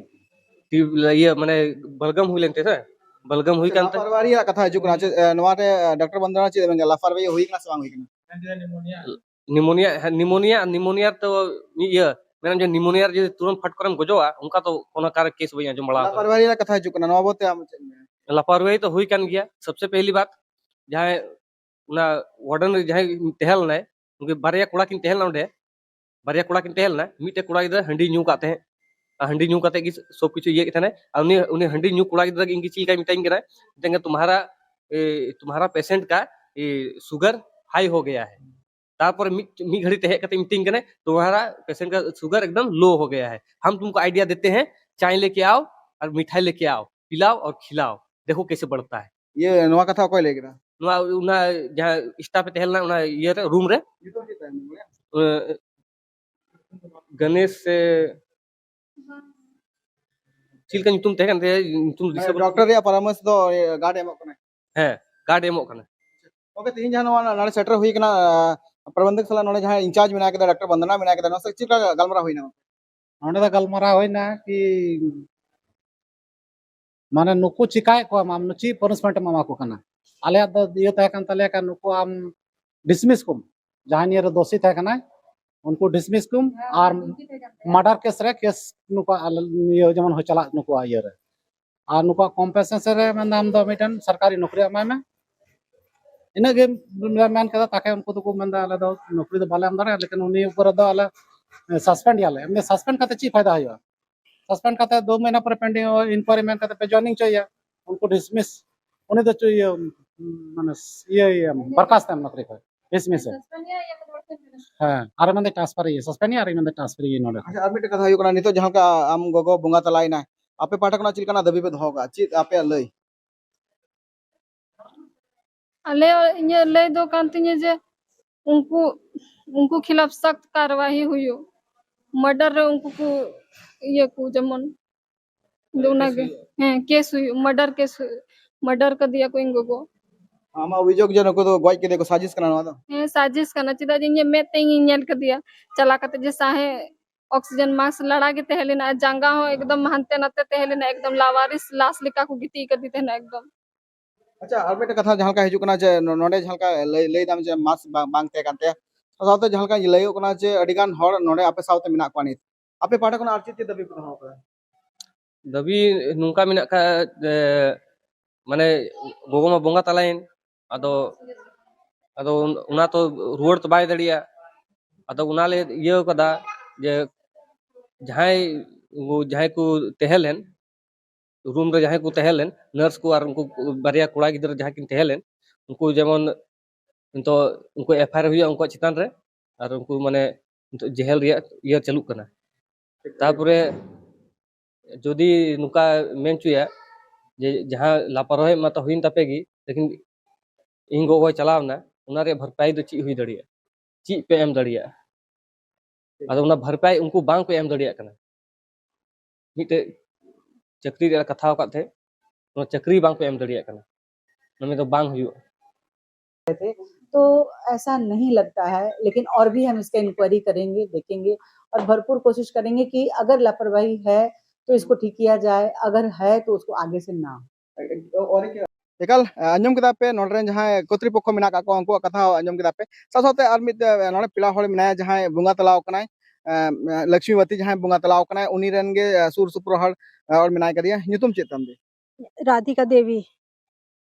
ᱴᱤᱭᱩᱵᱽ, ᱤᱭᱟᱹ ᱢᱟᱱᱮ ᱵᱟᱞᱜᱟᱢ ᱦᱩᱭ ᱞᱮᱱ ᱛᱟᱭᱟ ᱥᱮ, ᱵᱟᱞᱜᱟᱢ ᱦᱩᱭ ᱠᱟᱱ ᱛᱮ᱾ ᱞᱟᱯᱟᱨᱣᱟᱦᱤ ᱨᱮᱭᱟᱜ ᱠᱟᱛᱷᱟ ᱦᱤᱡᱩᱜ ᱠᱟᱱᱟ᱾ ᱪᱮᱫ, ᱮ, ᱱᱚᱣᱟ ᱨᱮ ᱰᱟᱠᱛᱟᱨ ᱵᱚᱱᱫᱚᱱᱟ ᱪᱮᱫ ᱮ ᱢᱮᱱ ᱜᱮᱭᱟ? ᱞᱟᱯᱟᱨᱣᱟᱦᱤ ᱦᱩᱭ ᱠᱟᱱᱟ ᱥᱮ ᱵᱟᱝ ᱦᱩᱭ ᱠᱟᱱᱟ? ᱱᱤᱢᱳᱱᱤᱭᱟ, ᱦᱮᱸ, ᱱᱤᱢᱳᱱᱤᱭᱟ, ᱱᱤᱢᱳᱱᱤᱭᱟ ᱛᱚ ᱤᱭᱟᱹ ᱢᱮᱱᱟᱢ ᱡᱮ ᱱᱤᱢᱳᱱᱤᱭᱟ ᱨᱮ ᱡᱩᱫᱤ ᱛᱩᱨᱟᱹᱢ ᱯᱷᱟᱴ ᱠᱚᱨᱮᱢ ᱜᱚᱡᱚᱜᱼᱟ, ᱚᱱᱠᱟ ᱛᱚ ᱠᱳᱱᱳ ᱠᱟᱨ ᱠᱮᱥ ᱵᱟᱹᱧ ᱟᱸᱡᱚᱢ ᱵᱟᱲᱟ ᱟᱠᱟᱫᱟ᱾ ᱞᱟᱯᱟᱨᱣᱟᱦᱤ ᱨᱮᱭᱟᱜ ᱠᱟᱛᱷᱟ ᱦᱤᱡᱩᱜ ᱠᱟᱱᱟ, ᱱᱚᱣᱟ ᱵᱟᱵᱚᱫ ᱛᱮ ᱟᱢ ᱪᱮᱫ ᱮᱢ ᱢᱮᱱᱟ? ᱞᱟᱯᱟᱨᱣᱟᱦᱤ ᱛᱚ ᱦᱩᱭ ᱠᱟᱱ ᱜᱮᱭᱟ᱾ ᱥᱚᱵᱥᱮ ᱯᱮᱦᱞᱤ ᱵᱟᱛ, ᱡᱟᱦᱟᱸᱭ ᱚᱱᱟ ᱣᱟᱨᱰᱮᱱ ᱨᱮ ᱡᱟᱦᱟᱸᱭ ᱛᱟᱦᱮᱸ ᱞᱮᱱᱟᱭ, ᱩᱱᱠᱤᱱ ᱵᱟᱨᱭᱟ ᱠᱚᱲᱟ ᱠᱤᱱ ᱛᱟᱦᱮᱸ ᱞᱮᱱᱟ ᱚᱸᱰᱮ, ᱵᱟᱨᱭᱟ ᱠᱚᱲᱟ ᱠᱤᱱ ᱛᱟᱦᱮᱸ ᱞᱮᱱᱟ᱾ ᱢᱤᱫᱴᱮᱡ ᱠᱚᱲᱟ ᱜᱤᱫᱽᱨᱟᱹ ᱦᱟᱺᱰᱤ ᱧᱩ ᱠᱟᱜ ᱛᱟᱦᱮᱸᱫ, ᱟᱨ ᱦᱟᱺᱰᱤ ᱧᱩ ᱠᱟᱛᱮ ᱜᱮ ᱥᱚᱵ ᱠᱤᱪᱷᱩ ᱤᱭᱟᱹ ᱠᱮᱫ ᱛᱟᱦᱮᱱᱟᱭ᱾ ᱟᱨ ᱩᱱᱤ, ᱩᱱᱤ ᱦᱟᱺᱰᱤ ᱧᱩ ᱠᱚᱲᱟ ᱜᱤᱫᱽᱨᱟᱹ ᱜᱮ ᱤᱧ ᱜᱮ ᱪᱮᱫ ᱞᱮᱠᱟᱭ ᱢᱮᱛᱟᱧ ᱠᱟᱱᱟ, ᱢᱮᱛᱟᱧ ᱠᱟᱱᱟ, "तुम्हारा, ए, तुम्हारा पेशेंट का, ए, शुगर हाई हो गया है।" ᱛᱟᱨᱯᱚᱨᱮ ᱢᱤᱫ, ᱢᱤᱫ ᱜᱷᱟᱹᱲᱤ ᱛᱮ ᱦᱮᱡ ᱠᱟᱛᱮ ᱢᱮᱛᱟᱹᱧ ᱠᱟᱱᱟᱭ, "तुम्हारा पेशेंट का शुगर एकदम लो हो गया है, हम तुमको आइडिया देते हैं, चाय लेके आओ और मिठाई लेके आओ, पिलाओ और खिलाओ, देखो कैसे बढ़ता है।" ᱤᱭᱟᱹ, ᱱᱚᱣᱟ ᱠᱟᱛᱷᱟ ᱚᱠᱚᱭ ᱞᱟᱹᱭ ᱠᱮᱫᱟ? ᱱᱚᱣᱟ, ᱚᱱᱟ ᱡᱟᱦᱟᱸ ᱥᱴᱟᱯ ᱮ ᱛᱟᱦᱮᱸ ᱞᱮᱱᱟ ᱚᱱᱟ ᱤᱭᱟᱹ ᱨᱮ, ᱨᱩᱢ ᱨᱮ᱾ ᱧᱩᱛᱩᱢ ᱪᱮᱫ ᱛᱟᱭ ᱢᱮᱱ ᱜᱚᱭᱟ? ᱮ, ᱜᱚᱱᱮᱥ ᱥᱮ ᱪᱮᱫ ᱞᱮᱠᱟ ᱧᱩᱛᱩᱢ ᱛᱟᱦᱮᱸ ᱠᱟᱱ ᱛᱟᱭᱟ, ᱧᱩᱛᱩᱢ ᱫᱤᱥᱟᱹ ᱢᱟᱱᱮ ᱵᱟᱹᱱᱩᱜ᱾ ᱰᱚᱠᱴᱚᱨ ᱨᱮᱭᱟᱜ ᱯᱚᱨᱟᱢᱚᱨᱥ ᱫᱚ, ᱮ, ᱜᱟᱨᱰ ᱮ ᱮᱢᱚᱜ ᱠᱟᱱᱟ? ᱦᱮᱸ, ᱜᱟᱨᱰ ᱮ ᱮᱢᱚᱜ ᱠᱟᱱᱟ᱾ ᱜᱚᱢᱠᱮ, ᱛᱮᱦᱮᱧ ᱡᱟᱦᱟᱸ ᱱᱚᱣᱟ ᱱᱚᱰᱮ ᱥᱮᱴᱮᱨ ᱦᱩᱭ ᱠᱟᱱᱟ, ᱟ, ᱯᱨᱚᱵᱚᱱᱫᱷᱚᱠ ᱥᱟᱞᱟᱜ ᱱᱚᱰᱮ ᱡᱟᱦᱟᱸ ᱤᱱᱪᱟᱨᱡᱽ ᱢᱮᱱᱟᱭ ᱠᱮᱫᱟ, ᱰᱟᱠᱛᱟᱨ ᱵᱚᱱᱫᱚᱱᱟ ᱢᱮᱱᱟᱭ ᱠᱮᱫᱟ, ᱱᱚᱣᱟ ᱥᱟᱞᱟᱜ ᱪᱮᱫ ᱞᱮᱠᱟ ᱜᱟᱞᱢᱟᱨᱟᱣ ᱦᱩᱭᱱᱟ? ᱱᱚᱰᱮ ᱫᱚ ᱜᱟᱞᱢᱟᱨᱟᱣ ᱦᱩᱭᱱᱟ ᱠᱤ ᱢᱟᱱᱮ ᱱᱩᱠᱩ ᱪᱤᱠᱟᱭᱮᱫ ᱠᱚᱣᱟ, ᱟᱢ ᱪᱮᱫ ᱯᱟᱱᱤᱥᱢᱮᱱᱴ ᱮᱢ ᱮᱢᱟ ᱠᱚ ᱠᱟᱱᱟ? ᱟᱞᱮᱭᱟᱜ ᱫᱚ ᱤᱭᱟᱹ ᱛᱟᱦᱮᱸ ᱠᱟᱱ ᱛᱟᱞᱮᱭᱟ, ᱠᱷᱟᱱ ᱱᱩᱠᱩ ᱟᱢ ᱰᱤᱥᱢᱤᱥ ᱠᱚᱢ, ᱡᱟᱦᱟᱸᱭ ᱱᱤᱭᱟᱹ ᱨᱮ ᱫᱳᱥᱤ ᱛᱟᱦᱮᱸ ᱠᱟᱱᱟᱭ ᱩᱱᱠᱩ ᱰᱤᱥᱢᱤᱥ ᱠᱚᱢ, ᱟᱨ ᱢᱟᱨᱰᱟᱨ ᱠᱮᱥ ᱨᱮ ᱠᱮᱥ ᱱᱩᱠᱩ ᱟᱞᱮ ᱤᱭᱟᱹ ᱡᱮᱢᱚᱱ ᱦᱚᱸ ᱪᱟᱞᱟᱜ ᱱᱩᱠᱩᱣᱟᱜ ᱤᱭᱟᱹ ᱨᱮ, ᱟᱨ ᱱᱩᱠᱩᱣᱟᱜ ᱠᱚᱢᱯᱮᱱᱥᱮᱥᱚᱱ ᱨᱮ ᱢᱮᱱᱫᱟ ᱟᱢ ᱫᱚ ᱢᱤᱫᱴᱮᱱ ᱥᱚᱨᱠᱟᱨᱤ ᱱᱚᱠᱨᱤ ᱮᱢᱟᱭ ᱢᱮ, ᱤᱱᱟᱹᱜ ᱜᱮ ᱢᱮᱱ ᱠᱮᱫᱟ᱾ ᱛᱟᱠᱮ ᱩᱱᱠᱩ ᱫᱚᱠᱚ ᱢᱮᱱᱫᱟ ᱟᱞᱮ ᱫᱚ ᱱᱚᱠᱨᱤ ᱫᱚ ᱵᱟᱞᱮ ᱮᱢ ᱫᱟᱲᱮᱭᱟᱜᱼᱟ, ᱞᱮᱠᱤᱱ ᱩᱱᱤ ᱩᱯᱚᱨ ᱨᱮᱫᱚ ᱟᱞᱮ ᱥᱟᱥᱯᱮᱱᱰ ᱮᱭᱟᱞᱮ᱾ ᱮᱢᱱᱤ ᱥᱟᱥᱯᱮᱱᱰ ᱠᱟᱛᱮ ᱪᱮᱫ ᱯᱷᱟᱭᱫᱟ ᱦᱩᱭᱩᱜᱼᱟ? ᱥᱟᱥᱯᱮᱱᱰ ᱠᱟᱛᱮ ᱫᱩ ᱢᱟᱹᱦᱱᱟᱹ ᱯᱚᱨᱮ ᱯᱮᱱᱰᱤᱝ ᱤᱱᱠᱣᱟᱭᱨᱤ ᱢᱮᱱ ᱠᱟᱛᱮ ᱯᱮ ᱡᱚᱭᱱᱤᱝ ᱦᱚᱪᱚᱭᱮᱭᱟ, ᱩᱱᱠᱩ ᱰᱤᱥᱢᱤᱥ, ᱩᱱᱤ ᱫᱚ ᱪᱮᱫ ᱤᱭᱟᱹ, ᱢᱟᱱᱮ ᱤᱭᱟᱹ, ᱤᱭᱟᱹ ᱵᱚᱨᱠᱟᱥᱛ ᱮᱢ ᱱᱚᱠᱨᱤ ᱠᱷᱚᱱ, ᱰᱤᱥᱢᱤᱥ ᱮ᱾ ᱦᱮᱸ, ᱟᱨ ᱢᱮᱱᱫᱟ ᱴᱨᱟᱱᱥᱯᱷᱟᱨ ᱤᱭᱟᱹ, ᱥᱟᱥᱯᱮᱱᱰ ᱤᱭᱟᱹ, ᱟᱨ ᱢᱮᱱᱫᱟ ᱴᱨᱟᱱᱥᱯᱷᱟᱨ ᱤᱭᱟᱹ ᱱᱚᱰᱮ ᱠᱷᱚᱱ᱾ ᱟᱪᱪᱷᱟ, ᱟᱨ ᱢᱤᱫᱴᱮᱱ ᱠᱟᱛᱷᱟ ᱦᱩᱭᱩᱜ ᱠᱟᱱᱟ, ᱱᱤᱛᱚᱜ ᱡᱟᱦᱟᱸ ᱞᱮᱠᱟ ᱟᱢ ᱜᱚᱜᱚ ᱵᱚᱸᱜᱟ ᱛᱟᱞᱟᱭᱮᱱᱟ, ᱟᱯᱮ ᱯᱟᱦᱴᱟ ᱠᱷᱚᱱᱟᱜ ᱪᱮᱫ ᱞᱮᱠᱟᱱᱟᱜ ᱫᱟᱹᱵᱤ ᱯᱮ ᱫᱚᱦᱚ ᱠᱟᱜᱼᱟ, ᱪᱮᱫ ᱟᱯᱮᱭᱟᱜ ᱞᱟᱹᱭ? ᱟᱞᱮ, ᱤᱧᱟᱹᱜ ᱞᱟᱹᱭ ᱫᱚ ᱠᱟᱱ ᱛᱤᱧᱟᱹ ᱡᱮ ᱩᱱᱠᱩ, ᱩᱱᱠᱩ ᱠᱷᱤᱞᱟᱯ ᱥᱚᱠᱛ ᱠᱟᱨᱣᱟᱦᱤ ᱦᱩᱭᱩᱜ, ᱢᱟᱨᱰᱟᱨ ᱨᱮ ᱩᱱᱠᱩ ᱠᱚ ᱤᱭᱟᱹ ᱠᱚ ᱡᱮᱢᱚᱱ, ᱤᱧ ᱫᱚ ᱚᱱᱟᱜᱮ᱾ ᱦᱮᱸ, ᱠᱮᱥ ᱦᱩᱭᱩᱜ, ᱢᱟᱨᱰᱟᱨ ᱠᱮᱥ ᱦᱩᱭᱩᱜ, ᱢᱟᱨᱰᱟᱨ ᱠᱟᱫᱮᱭᱟ ᱠᱚ ᱤᱧ ᱜᱚᱜᱚ᱾ ᱟᱢᱟᱜ ᱚᱵᱷᱤᱡᱳᱜᱽ ᱡᱮ ᱱᱩᱠᱩ ᱫᱚ ᱜᱚᱡ ᱠᱮᱫᱮ ᱠᱚ, ᱥᱟᱡᱤᱥ ᱠᱟᱱᱟ ᱱᱚᱣᱟ ᱫᱚ? ᱦᱮᱸ, ᱥᱟᱡᱤᱥ ᱠᱟᱱᱟ, ᱪᱮᱫᱟᱜ ᱡᱮ ᱤᱧᱟᱹᱜ ᱢᱮᱫ ᱛᱮ ᱤᱧᱤᱧ ᱧᱮᱞ ᱠᱟᱫᱮᱭᱟ ᱪᱟᱞᱟᱣ ᱠᱟᱛᱮ ᱡᱮ ᱥᱟᱦᱮ ᱚᱠᱥᱤᱡᱮᱱ ᱢᱟᱥᱠ ᱞᱟᱲᱟ ᱜᱮ ᱛᱟᱦᱮᱸ ᱞᱮᱱᱟ, ᱟᱨ ᱡᱟᱸᱜᱟ ᱦᱚᱸ ᱮᱠᱫᱚᱢ ᱦᱟᱱᱛᱮ ᱱᱟᱛᱮ ᱛᱟᱦᱮᱸ ᱞᱮᱱᱟ, ᱮᱠᱫᱚᱢ ᱞᱟᱣᱟᱨᱤᱥ ᱞᱟᱥ ᱞᱮᱠᱟ ᱠᱚ ᱜᱤᱛᱤᱡ ᱟᱠᱟᱫᱮ ᱛᱟᱦᱮᱱᱟ ᱮᱠᱫᱚᱢ᱾ ᱟᱪᱪᱷᱟ, ᱟᱨ ᱢᱤᱫᱴᱮᱱ ᱠᱟᱛᱷᱟ ᱡᱟᱦᱟᱸ ᱞᱮᱠᱟ ᱦᱤᱡᱩᱜ ᱠᱟᱱᱟ ᱡᱮ ᱱᱚ- ᱱᱚᱰᱮ ᱡᱟᱦᱟᱸ ᱞᱮᱠᱟ ᱞᱟᱹᱭ ᱞᱟᱹᱭ ᱫᱟᱢ ᱡᱮ ᱢᱟᱥᱠ ᱵᱟᱝ ᱵᱟᱝ ᱛᱟᱦᱮᱸ ᱠᱟᱱ ᱛᱟᱭᱟ, ᱥᱟᱶᱛᱮ ᱡᱟᱦᱟᱸ ᱞᱮᱠᱟ ᱞᱟᱹᱭᱚᱜ ᱠᱟᱱᱟ ᱡᱮ ᱟᱹᱰᱤ ᱜᱟᱱ ᱦᱚᱲ ᱱᱚᱰᱮ ᱟᱯᱮ ᱥᱟᱶᱛᱮ ᱢᱮᱱᱟᱜ ᱠᱚᱣᱟ ᱱᱤᱛ, ᱟᱯᱮ ᱯᱟᱦᱴᱟ ᱠᱷᱚᱱᱟᱜ ᱟᱨ ᱪᱮᱫ ᱪᱮᱫ ᱫᱟᱹᱵᱤ ᱠᱚ ᱫᱚᱦᱚ ᱠᱟᱫᱟ? ᱫᱟᱹᱵᱤ ᱱᱚᱝᱠᱟ ᱢᱮᱱᱟᱜ ᱟᱠᱟᱫ ᱡᱮ ᱢᱟᱱᱮ ᱜᱚᱜᱚ ᱢᱟ ᱵᱚᱸᱜᱟ ᱛᱟᱞᱟᱭᱮᱱ, ᱟᱫᱚ ᱟᱫᱚ ᱚᱱᱟ ᱛᱚ ᱨᱩᱣᱟᱹᱲ ᱛᱚ ᱵᱟᱭ ᱫᱟᱲᱮᱭᱟᱜᱼᱟ᱾ ᱟᱫᱚ ᱚᱱᱟ ᱞᱮ ᱤᱭᱟᱹ ᱠᱟᱫᱟ ᱡᱮ ᱡᱟᱦᱟᱸᱭ ᱩᱱᱠᱩ ᱡᱟᱦᱟᱸᱭ ᱠᱚ ᱛᱟᱦᱮᱸ ᱞᱮᱱ ᱨᱩᱢ ᱨᱮ ᱡᱟᱦᱟᱸᱭ ᱠᱚ ᱛᱟᱦᱮᱸ ᱞᱮᱱ ᱱᱟᱨᱥ ᱠᱚ ᱟᱨ ᱩᱱᱠᱩ ᱵᱟᱨᱭᱟ ᱠᱚᱲᱟ ᱜᱤᱫᱽᱨᱟᱹ ᱡᱟᱦᱟᱸ ᱠᱤᱱ ᱛᱟᱦᱮᱸ ᱞᱮᱱ ᱩᱱᱠᱩ ᱡᱮᱢᱚᱱ ᱱᱤᱛᱚᱜ ᱩᱱᱠᱩ ᱮᱯᱷ ᱟᱭ ᱟᱨ ᱦᱩᱭᱩᱜᱼᱟ ᱩᱱᱠᱩᱣᱟᱜ ᱪᱮᱛᱟᱱ ᱨᱮ, ᱟᱨ ᱩᱱᱠᱩ ᱢᱟᱱᱮ ᱱᱤᱛᱚᱜ ᱡᱮᱦᱮᱞ ᱨᱮᱭᱟᱜ ᱤᱭᱟᱹ ᱪᱟᱹᱞᱩᱜ ᱠᱟᱱᱟ᱾ ᱛᱟᱨᱯᱚᱨᱮ ᱡᱩᱫᱤ ᱱᱚᱝᱠᱟ ᱢᱮᱱ ᱦᱚᱪᱚᱭᱟ ᱡᱮ ᱡᱟᱦᱟᱸ ᱞᱟᱯᱟᱨᱣᱟᱦᱤ ᱢᱟᱛᱚ ᱦᱩᱭᱮᱱ ᱛᱟᱯᱮ ᱜᱮ, ᱞᱮᱠᱤᱱ ᱤᱧ ᱜᱚᱜᱚᱭ ᱪᱟᱞᱟᱣ ᱮᱱᱟ, ᱚᱱᱟ ᱨᱮᱭᱟᱜ ᱵᱷᱟᱨᱯᱟᱭ ᱫᱚ ᱪᱮᱫ ᱦᱩᱭ ᱫᱟᱲᱮᱭᱟᱜᱼᱟ? ᱪᱮᱫ ᱯᱮ ᱮᱢ ᱫᱟᱲᱮᱭᱟᱜᱼᱟ? ᱟᱫᱚ ᱚᱱᱟ ᱵᱷᱟᱨᱯᱟᱭ ᱩᱱᱠᱩ ᱵᱟᱝ ᱠᱚ ᱮᱢ ᱫᱟᱲᱮᱭᱟᱜ ᱠᱟᱱᱟ᱾ ᱢᱤᱫᱴᱮᱡ ᱪᱟᱹᱠᱨᱤ ᱨᱮᱭᱟᱜ ᱠᱟᱛᱷᱟ ᱟᱠᱟᱫ ᱛᱟᱦᱮᱸᱫ, ᱚᱱᱟ ᱪᱟᱹᱠᱨᱤ ᱵᱟᱝ ᱠᱚ ᱮᱢ ᱫᱟᱲᱮᱭᱟᱜ ᱠᱟᱱᱟ, ᱚᱱᱟ ᱫᱚ ᱵᱟᱝ ᱦᱩᱭᱩᱜᱼᱟ᱾ तो ऐसा नहीं लगता है, लेकिन और भी हम इसका इंक्वायरी करेंगे, देखेंगे और भरपूर कोशिश करेंगे कि अगर लापरवाही है तो इसको ठीक किया जाए, अगर है तो उसको आगे से ना हो। ᱮᱠᱟᱞ ᱟᱸᱡᱚᱢ ᱠᱮᱫᱟ ᱯᱮ, ᱱᱚᱰᱮ ᱨᱮᱱ ᱡᱟᱦᱟᱸᱭ ᱠᱚᱨᱛᱨᱤᱯᱚᱠᱠᱷᱚ ᱢᱮᱱᱟᱜ ᱟᱠᱟᱫ ᱠᱚᱣᱟ ᱩᱱᱠᱩᱣᱟᱜ ᱠᱟᱛᱷᱟ ᱦᱚᱸ ᱟᱸᱡᱚᱢ ᱠᱮᱫᱟ ᱯᱮ᱾ ᱥᱟᱶ ᱥᱟᱶᱛᱮ ᱟᱨ ᱢᱤᱫ ᱱᱚᱰᱮ ᱯᱮᱲᱟ ᱦᱚᱲ ᱢᱮᱱᱟᱭᱟ ᱡᱟᱦᱟᱸᱭ ᱵᱚᱸᱜᱟ ᱛᱟᱞᱟᱣ ᱠᱟᱱᱟᱭ, ᱞᱚᱠᱥᱢᱤ ᱵᱟᱛᱤ ᱡᱟᱦᱟᱸᱭ ᱵᱚᱸᱜᱟ ᱛᱟᱞᱟᱣ ᱠᱟᱱᱟᱭ, ᱩᱱᱤ ᱨᱮᱱ ᱜᱮ ᱥᱩᱨ ᱥᱩᱯᱩᱨ ᱦᱚᱲ ᱦᱚᱲ ᱢᱮᱱᱟᱭ ᱠᱟᱫᱮᱭᱟ᱾ ᱧᱩᱛᱩᱢ ᱪᱮᱫ ᱛᱟᱢ ᱫᱤ? ᱨᱟᱫᱷᱤᱠᱟ ᱫᱮᱵᱤ᱾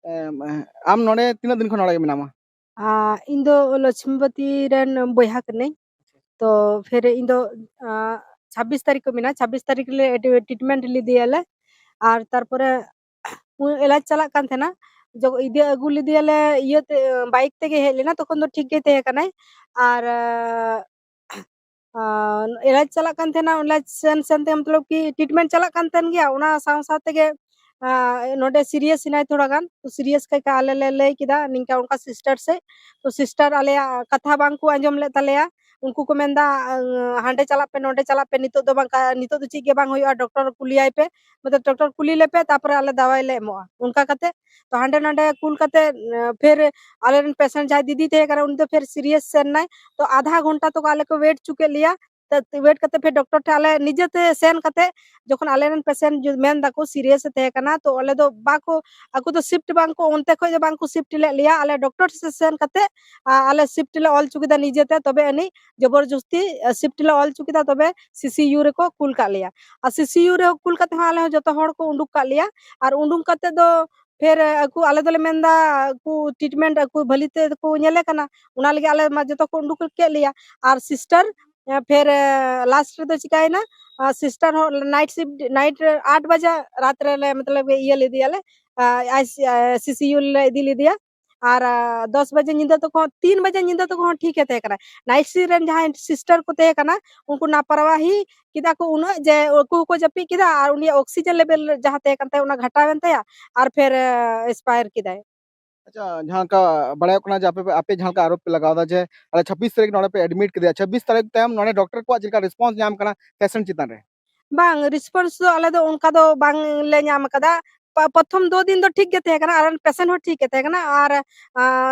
ᱟᱢ ᱱᱚᱰᱮ ᱛᱤᱱᱟᱹᱜ ᱫᱤᱱ ᱠᱷᱚᱱ ᱱᱚᱰᱮ ᱜᱮ ᱢᱮᱱᱟᱢᱟ? ᱤᱧ ᱫᱚ ᱞᱚᱪᱷᱢᱤᱯᱚᱛᱤ ᱨᱮᱱ ᱵᱚᱭᱦᱟ ᱠᱟᱹᱱᱟᱹᱧ᱾ ᱛᱚ ᱯᱷᱤᱨ ᱤᱧ ᱫᱚ ᱪᱷᱟᱵᱵᱤᱥ ᱛᱟᱹᱨᱤᱠᱷ ᱠᱚ ᱢᱮᱱᱟ, ᱪᱷᱟᱵᱵᱤᱥ ᱛᱟᱹᱨᱤᱠᱷ ᱨᱮ ᱴᱨᱤᱴᱢᱮᱱᱴ ᱞᱮᱫᱮᱭᱟᱞᱮ᱾ ᱟᱨ ᱛᱟᱨᱯᱚᱨᱮ ᱮᱞᱟᱡᱽ ᱪᱟᱞᱟᱜ ᱠᱟᱱ ᱛᱟᱦᱮᱱᱟ, ᱤᱫᱤ ᱟᱹᱜᱩ ᱞᱮᱫᱮᱭᱟᱞᱮ ᱤᱭᱟᱹᱛᱮ, ᱵᱟᱭᱤᱠ ᱛᱮᱜᱮ ᱦᱮᱡ ᱞᱮᱱᱟ, ᱛᱚᱠᱷᱚᱱ ᱫᱚ ᱴᱷᱤᱠ ᱜᱮ ᱛᱟᱦᱮᱸ ᱠᱟᱱᱟᱭ᱾ ᱟᱨ ᱮᱞᱟᱡᱽ ᱪᱟᱞᱟᱜ ᱠᱟᱱ ᱛᱟᱦᱮᱱᱟ, ᱚᱱᱟ ᱥᱮᱱ ᱥᱮᱱ ᱛᱮ ᱢᱚᱛᱞᱚᱵ ᱠᱤ ᱴᱨᱤᱴᱢᱮᱱᱴ ᱪᱟᱞᱟᱜ ᱠᱟᱱ ᱛᱟᱦᱮᱱ ᱜᱮᱭᱟ, ᱚᱱᱟ ᱥᱟᱶ ᱥᱟᱶ ᱛᱮᱜᱮ ᱱᱚᱰᱮ ᱥᱤᱨᱤᱭᱟᱥ ᱮᱱᱟᱭ ᱛᱷᱚᱲᱟ ᱜᱟᱱ᱾ ᱛᱚ ᱥᱤᱨᱤᱭᱟᱥ ᱠᱷᱟᱡ ᱟᱞᱮ ᱞᱮ ᱞᱟᱹᱭ ᱠᱮᱫᱟ ᱱᱤᱝᱠᱟ ᱚᱱᱠᱟ ᱥᱤᱥᱴᱟᱨ ᱥᱮᱫ᱾ ᱛᱚ ᱥᱤᱥᱴᱟᱨ ᱟᱞᱮᱭᱟᱜ ᱠᱟᱛᱷᱟ ᱵᱟᱝ ᱠᱚ ᱟᱸᱡᱚᱢ ᱞᱮᱫ ᱛᱟᱞᱮᱭᱟ᱾ ᱩᱱᱠᱩ ᱠᱚ ᱢᱮᱱᱫᱟ, "ᱦᱟᱸᱰᱮ ᱪᱟᱞᱟᱜ ᱯᱮ, ᱱᱚᱰᱮ ᱪᱟᱞᱟᱜ ᱯᱮ, ᱱᱤᱛᱚᱜ ᱫᱚ ᱵᱟᱝ, ᱱᱤᱛᱚᱜ ᱫᱚ ᱪᱮᱫ ᱜᱮ ᱵᱟᱝ ᱦᱩᱭᱩᱜᱼᱟ, ᱰᱚᱠᱴᱚᱨ ᱠᱩᱞᱤᱭᱟᱭ ᱯᱮ, ᱢᱚᱛᱞᱚᱵ ᱰᱚᱠᱴᱚᱨ ᱠᱩᱞᱤ ᱞᱮᱯᱮ, ᱛᱟᱨᱯᱚᱨᱮ ᱟᱞᱮ ᱫᱟᱣᱟᱭ ᱞᱮ ᱮᱢᱚᱜᱼᱟ", ᱚᱱᱠᱟ ᱠᱟᱛᱮ᱾ ᱛᱚ ᱦᱟᱸᱰᱮ ᱱᱟᱰᱮ ᱠᱩᱞ ᱠᱟᱛᱮ ᱯᱷᱤᱨ ᱟᱞᱮᱨᱮᱱ ᱯᱮᱥᱮᱱᱴ ᱡᱟᱦᱟᱸᱭ ᱫᱤᱫᱤ ᱛᱟᱦᱮᱸ ᱠᱟᱱᱟ, ᱩᱱᱤ ᱫᱚ ᱯᱷᱤᱨ ᱥᱤᱨᱤᱭᱟᱥ ᱥᱮᱱ ᱱᱟᱭ᱾ ᱛᱚ ᱟᱫᱷᱟ ᱜᱷᱚᱱᱴᱟ ᱛᱚᱠᱚ ᱟᱞᱮ ᱠᱚ ᱣᱮᱴ ᱦᱚᱪᱚ ᱠᱮᱫ ᱞᱮᱭᱟ᱾ ᱛᱮ ᱣᱮᱴ ᱠᱟᱛᱮ ᱯᱷᱮᱨ ᱰᱚᱠᱴᱚᱨ ᱴᱷᱮᱱ ᱟᱞᱮ ᱱᱤᱡᱮᱛᱮ ᱥᱮᱱ ᱠᱟᱛᱮ, ᱡᱚᱠᱷᱚᱱ ᱟᱞᱮᱨᱮᱱ ᱯᱮᱥᱮᱱᱴ ᱢᱮᱱ ᱫᱟᱠᱚ ᱥᱤᱨᱤᱭᱟᱥ ᱮ ᱛᱟᱦᱮᱸ ᱠᱟᱱᱟ, ᱛᱚ ᱟᱞᱮ ᱫᱚ ᱵᱟᱠᱚ, ᱟᱠᱚ ᱫᱚ ᱥᱤᱯᱴ ᱵᱟᱝ ᱠᱚ, ᱚᱱᱛᱮ ᱠᱷᱚᱡ ᱫᱚ ᱵᱟᱝ ᱠᱚ ᱥᱤᱯᱴ ᱞᱮᱫ ᱞᱮᱭᱟ, ᱟᱞᱮ ᱰᱚᱠᱴᱚᱨ ᱴᱷᱮᱱ ᱥᱮᱱ ᱠᱟᱛᱮ ᱟ, ᱟᱞᱮ ᱥᱤᱯᱴ ᱞᱮ ᱚᱞ ᱦᱚᱪᱚ ᱠᱮᱫᱟ ᱱᱤᱡᱮᱛᱮ, ᱛᱚᱵᱮ ᱟᱹᱱᱤᱡ ᱡᱚᱵᱚᱨᱡᱚᱥᱛᱤ ᱟ, ᱥᱤᱯᱴ ᱞᱮ ᱚᱞ ᱦᱚᱪᱚ ᱠᱮᱫᱟ, ᱛᱚᱵᱮ ᱥᱤᱥᱤᱭᱩ ᱨᱮᱠᱚ ᱠᱩᱞ ᱠᱟᱜ ᱞᱮᱭᱟ᱾ ᱟᱨ ᱥᱤᱥᱤᱭᱩ ᱨᱮ ᱠᱩᱞ ᱠᱟᱛᱮ ᱦᱚᱸ ᱟᱞᱮ ᱦᱚᱸ ᱡᱚᱛᱚ ᱦᱚᱲ ᱠᱚ ᱩᱰᱩᱠ ᱠᱟᱜ ᱞᱮᱭᱟ᱾ ᱟᱨ ᱩᱰᱩᱝ ᱠᱟᱛᱮ ᱫᱚ ᱯᱷᱮᱨ ᱟᱠᱚ, ᱟᱞᱮ ᱫᱚᱞᱮ ᱢᱮᱱᱫᱟ ᱟᱠᱚ ᱴᱨᱤᱴᱢᱮᱱᱴ ᱟᱠᱚ ᱵᱷᱟᱹᱞᱤ ᱛᱮ ᱠᱚ ᱧᱮᱞᱮ ᱠᱟᱱᱟ, ᱚᱱᱟ ᱞᱟᱹᱜᱤᱫ ᱟᱞᱮ ᱢᱟ ᱡᱚᱛᱚ ᱠᱚ ᱩᱰᱩᱠ ᱠᱮᱫ ᱞᱮᱭᱟ᱾ ᱟᱨ ᱥᱤᱥᱴᱟᱨ ᱮ, ᱯᱷᱮᱨ, ᱮ, ᱞᱟᱥᱴ ᱨᱮᱫᱚ ᱪᱤᱠᱟᱭᱮᱱᱟ, ᱟ, ᱥᱤᱥᱴᱟᱨ ᱦᱚᱸ ᱱᱟᱭᱤᱴ ᱥᱤᱯᱴ, ᱱᱟᱭᱤᱴ ᱨᱮ ᱟᱴ ᱵᱟᱡᱟ ᱨᱟᱛ ᱨᱮᱞᱮ, ᱢᱚᱛᱞᱚᱵ, ᱤᱭᱟᱹ ᱞᱮᱫᱮᱭᱟᱞᱮ, ᱟ, ᱟᱭ ᱥᱤ, ᱟ, ᱥᱤᱥᱤᱭᱩ ᱞᱮ ᱤᱫᱤ ᱞᱮᱫᱮᱭᱟ᱾ ᱟᱨ, ᱟ, ᱫᱚᱥ ᱵᱟᱡᱮ ᱧᱤᱫᱟᱹ ᱛᱚᱠᱷᱚᱱ, ᱛᱤᱱ ᱵᱟᱡᱮ ᱧᱤᱫᱟᱹ ᱛᱚᱠᱷᱚᱱ ᱦᱚᱸ ᱴᱷᱤᱠ ᱮ ᱛᱟᱦᱮᱸ ᱠᱟᱱᱟ᱾ ᱱᱟᱭᱤᱴ ᱥᱤᱯᱴ ᱨᱮᱱ ᱡᱟᱦᱟᱸᱭ ᱥᱤᱥᱴᱟᱨ ᱠᱚ ᱛᱟᱦᱮᱸ ᱠᱟᱱᱟ, ᱩᱱᱠᱩ ᱞᱟᱯᱟᱨᱣᱟᱦᱤ ᱠᱮᱫᱟ ᱠᱚ ᱩᱱᱟᱹᱜ ᱡᱮ ᱟᱠᱚ ᱦᱚᱸᱠᱚ ᱡᱟᱹᱯᱤᱫ ᱠᱮᱫᱟ ᱟᱨ ᱩᱱᱤᱭᱟᱜ ᱚᱠᱥᱤᱡᱮᱱ ᱞᱮᱵᱮᱞ ᱡᱟᱦᱟᱸ ᱛᱟᱦᱮᱸ ᱠᱟᱱ ᱛᱟᱭᱟ, ᱚᱱᱟ ᱜᱷᱟᱴᱟᱣᱮᱱ ᱛᱟᱭᱟ ᱟᱨ ᱯᱷᱮᱨ, ᱮ, ᱮᱠᱥᱯᱟᱭᱟᱨ ᱠᱮᱫᱟᱭ᱾ ᱟᱪᱪᱷᱟ, ᱡᱟᱦᱟᱸ ᱞᱮᱠᱟ ᱵᱟᱲᱟᱭᱚᱜ ᱠᱟᱱᱟ ᱡᱮ ᱟᱯᱮ ᱯᱮ, ᱟᱯᱮ ᱡᱟᱦᱟᱸ ᱞᱮᱠᱟ ᱟᱨᱳᱯ ᱯᱮ ᱞᱟᱜᱟᱣ ᱮᱫᱟ ᱡᱮ ᱟᱞᱮ ᱪᱷᱟᱵᱵᱤᱥ ᱛᱟᱹᱨᱤᱠᱷ ᱱᱚᱰᱮ ᱯᱮ ᱮᱰᱢᱤᱴ ᱠᱮᱫᱮᱭᱟ, ᱪᱷᱟᱵᱵᱤᱥ ᱛᱟᱹᱨᱤᱠᱷ ᱛᱟᱭᱚᱢ ᱱᱚᱰᱮ ᱰᱚᱠᱴᱚᱨ ᱠᱚᱣᱟᱜ ᱪᱮᱫ ᱞᱮᱠᱟ ᱨᱮᱥᱯᱚᱱᱥ ᱧᱟᱢ ᱠᱟᱱᱟ ᱯᱮᱥᱮᱱᱴ ᱪᱮᱛᱟᱱ ᱨᱮ? ᱵᱟᱝ, ᱨᱮᱥᱯᱚᱱᱥ ᱫᱚ ᱟᱞᱮ ᱫᱚ ᱚᱱᱠᱟ ᱫᱚ ᱵᱟᱝ ᱞᱮ ᱧᱟᱢ ᱟᱠᱟᱫᱟ᱾ ᱯᱟ-, ᱯᱨᱚᱛᱷᱚᱢ ᱫᱩ ᱫᱤᱱ ᱫᱚ ᱴᱷᱤᱠ ᱜᱮ ᱛᱟᱦᱮᱸ ᱠᱟᱱᱟ ᱟᱨ ᱯᱮᱥᱮᱱᱴ ᱦᱚᱸ ᱴᱷᱤᱠ ᱜᱮ ᱛᱟᱦᱮᱸ ᱠᱟᱱᱟ᱾ ᱟᱨ, ᱟ,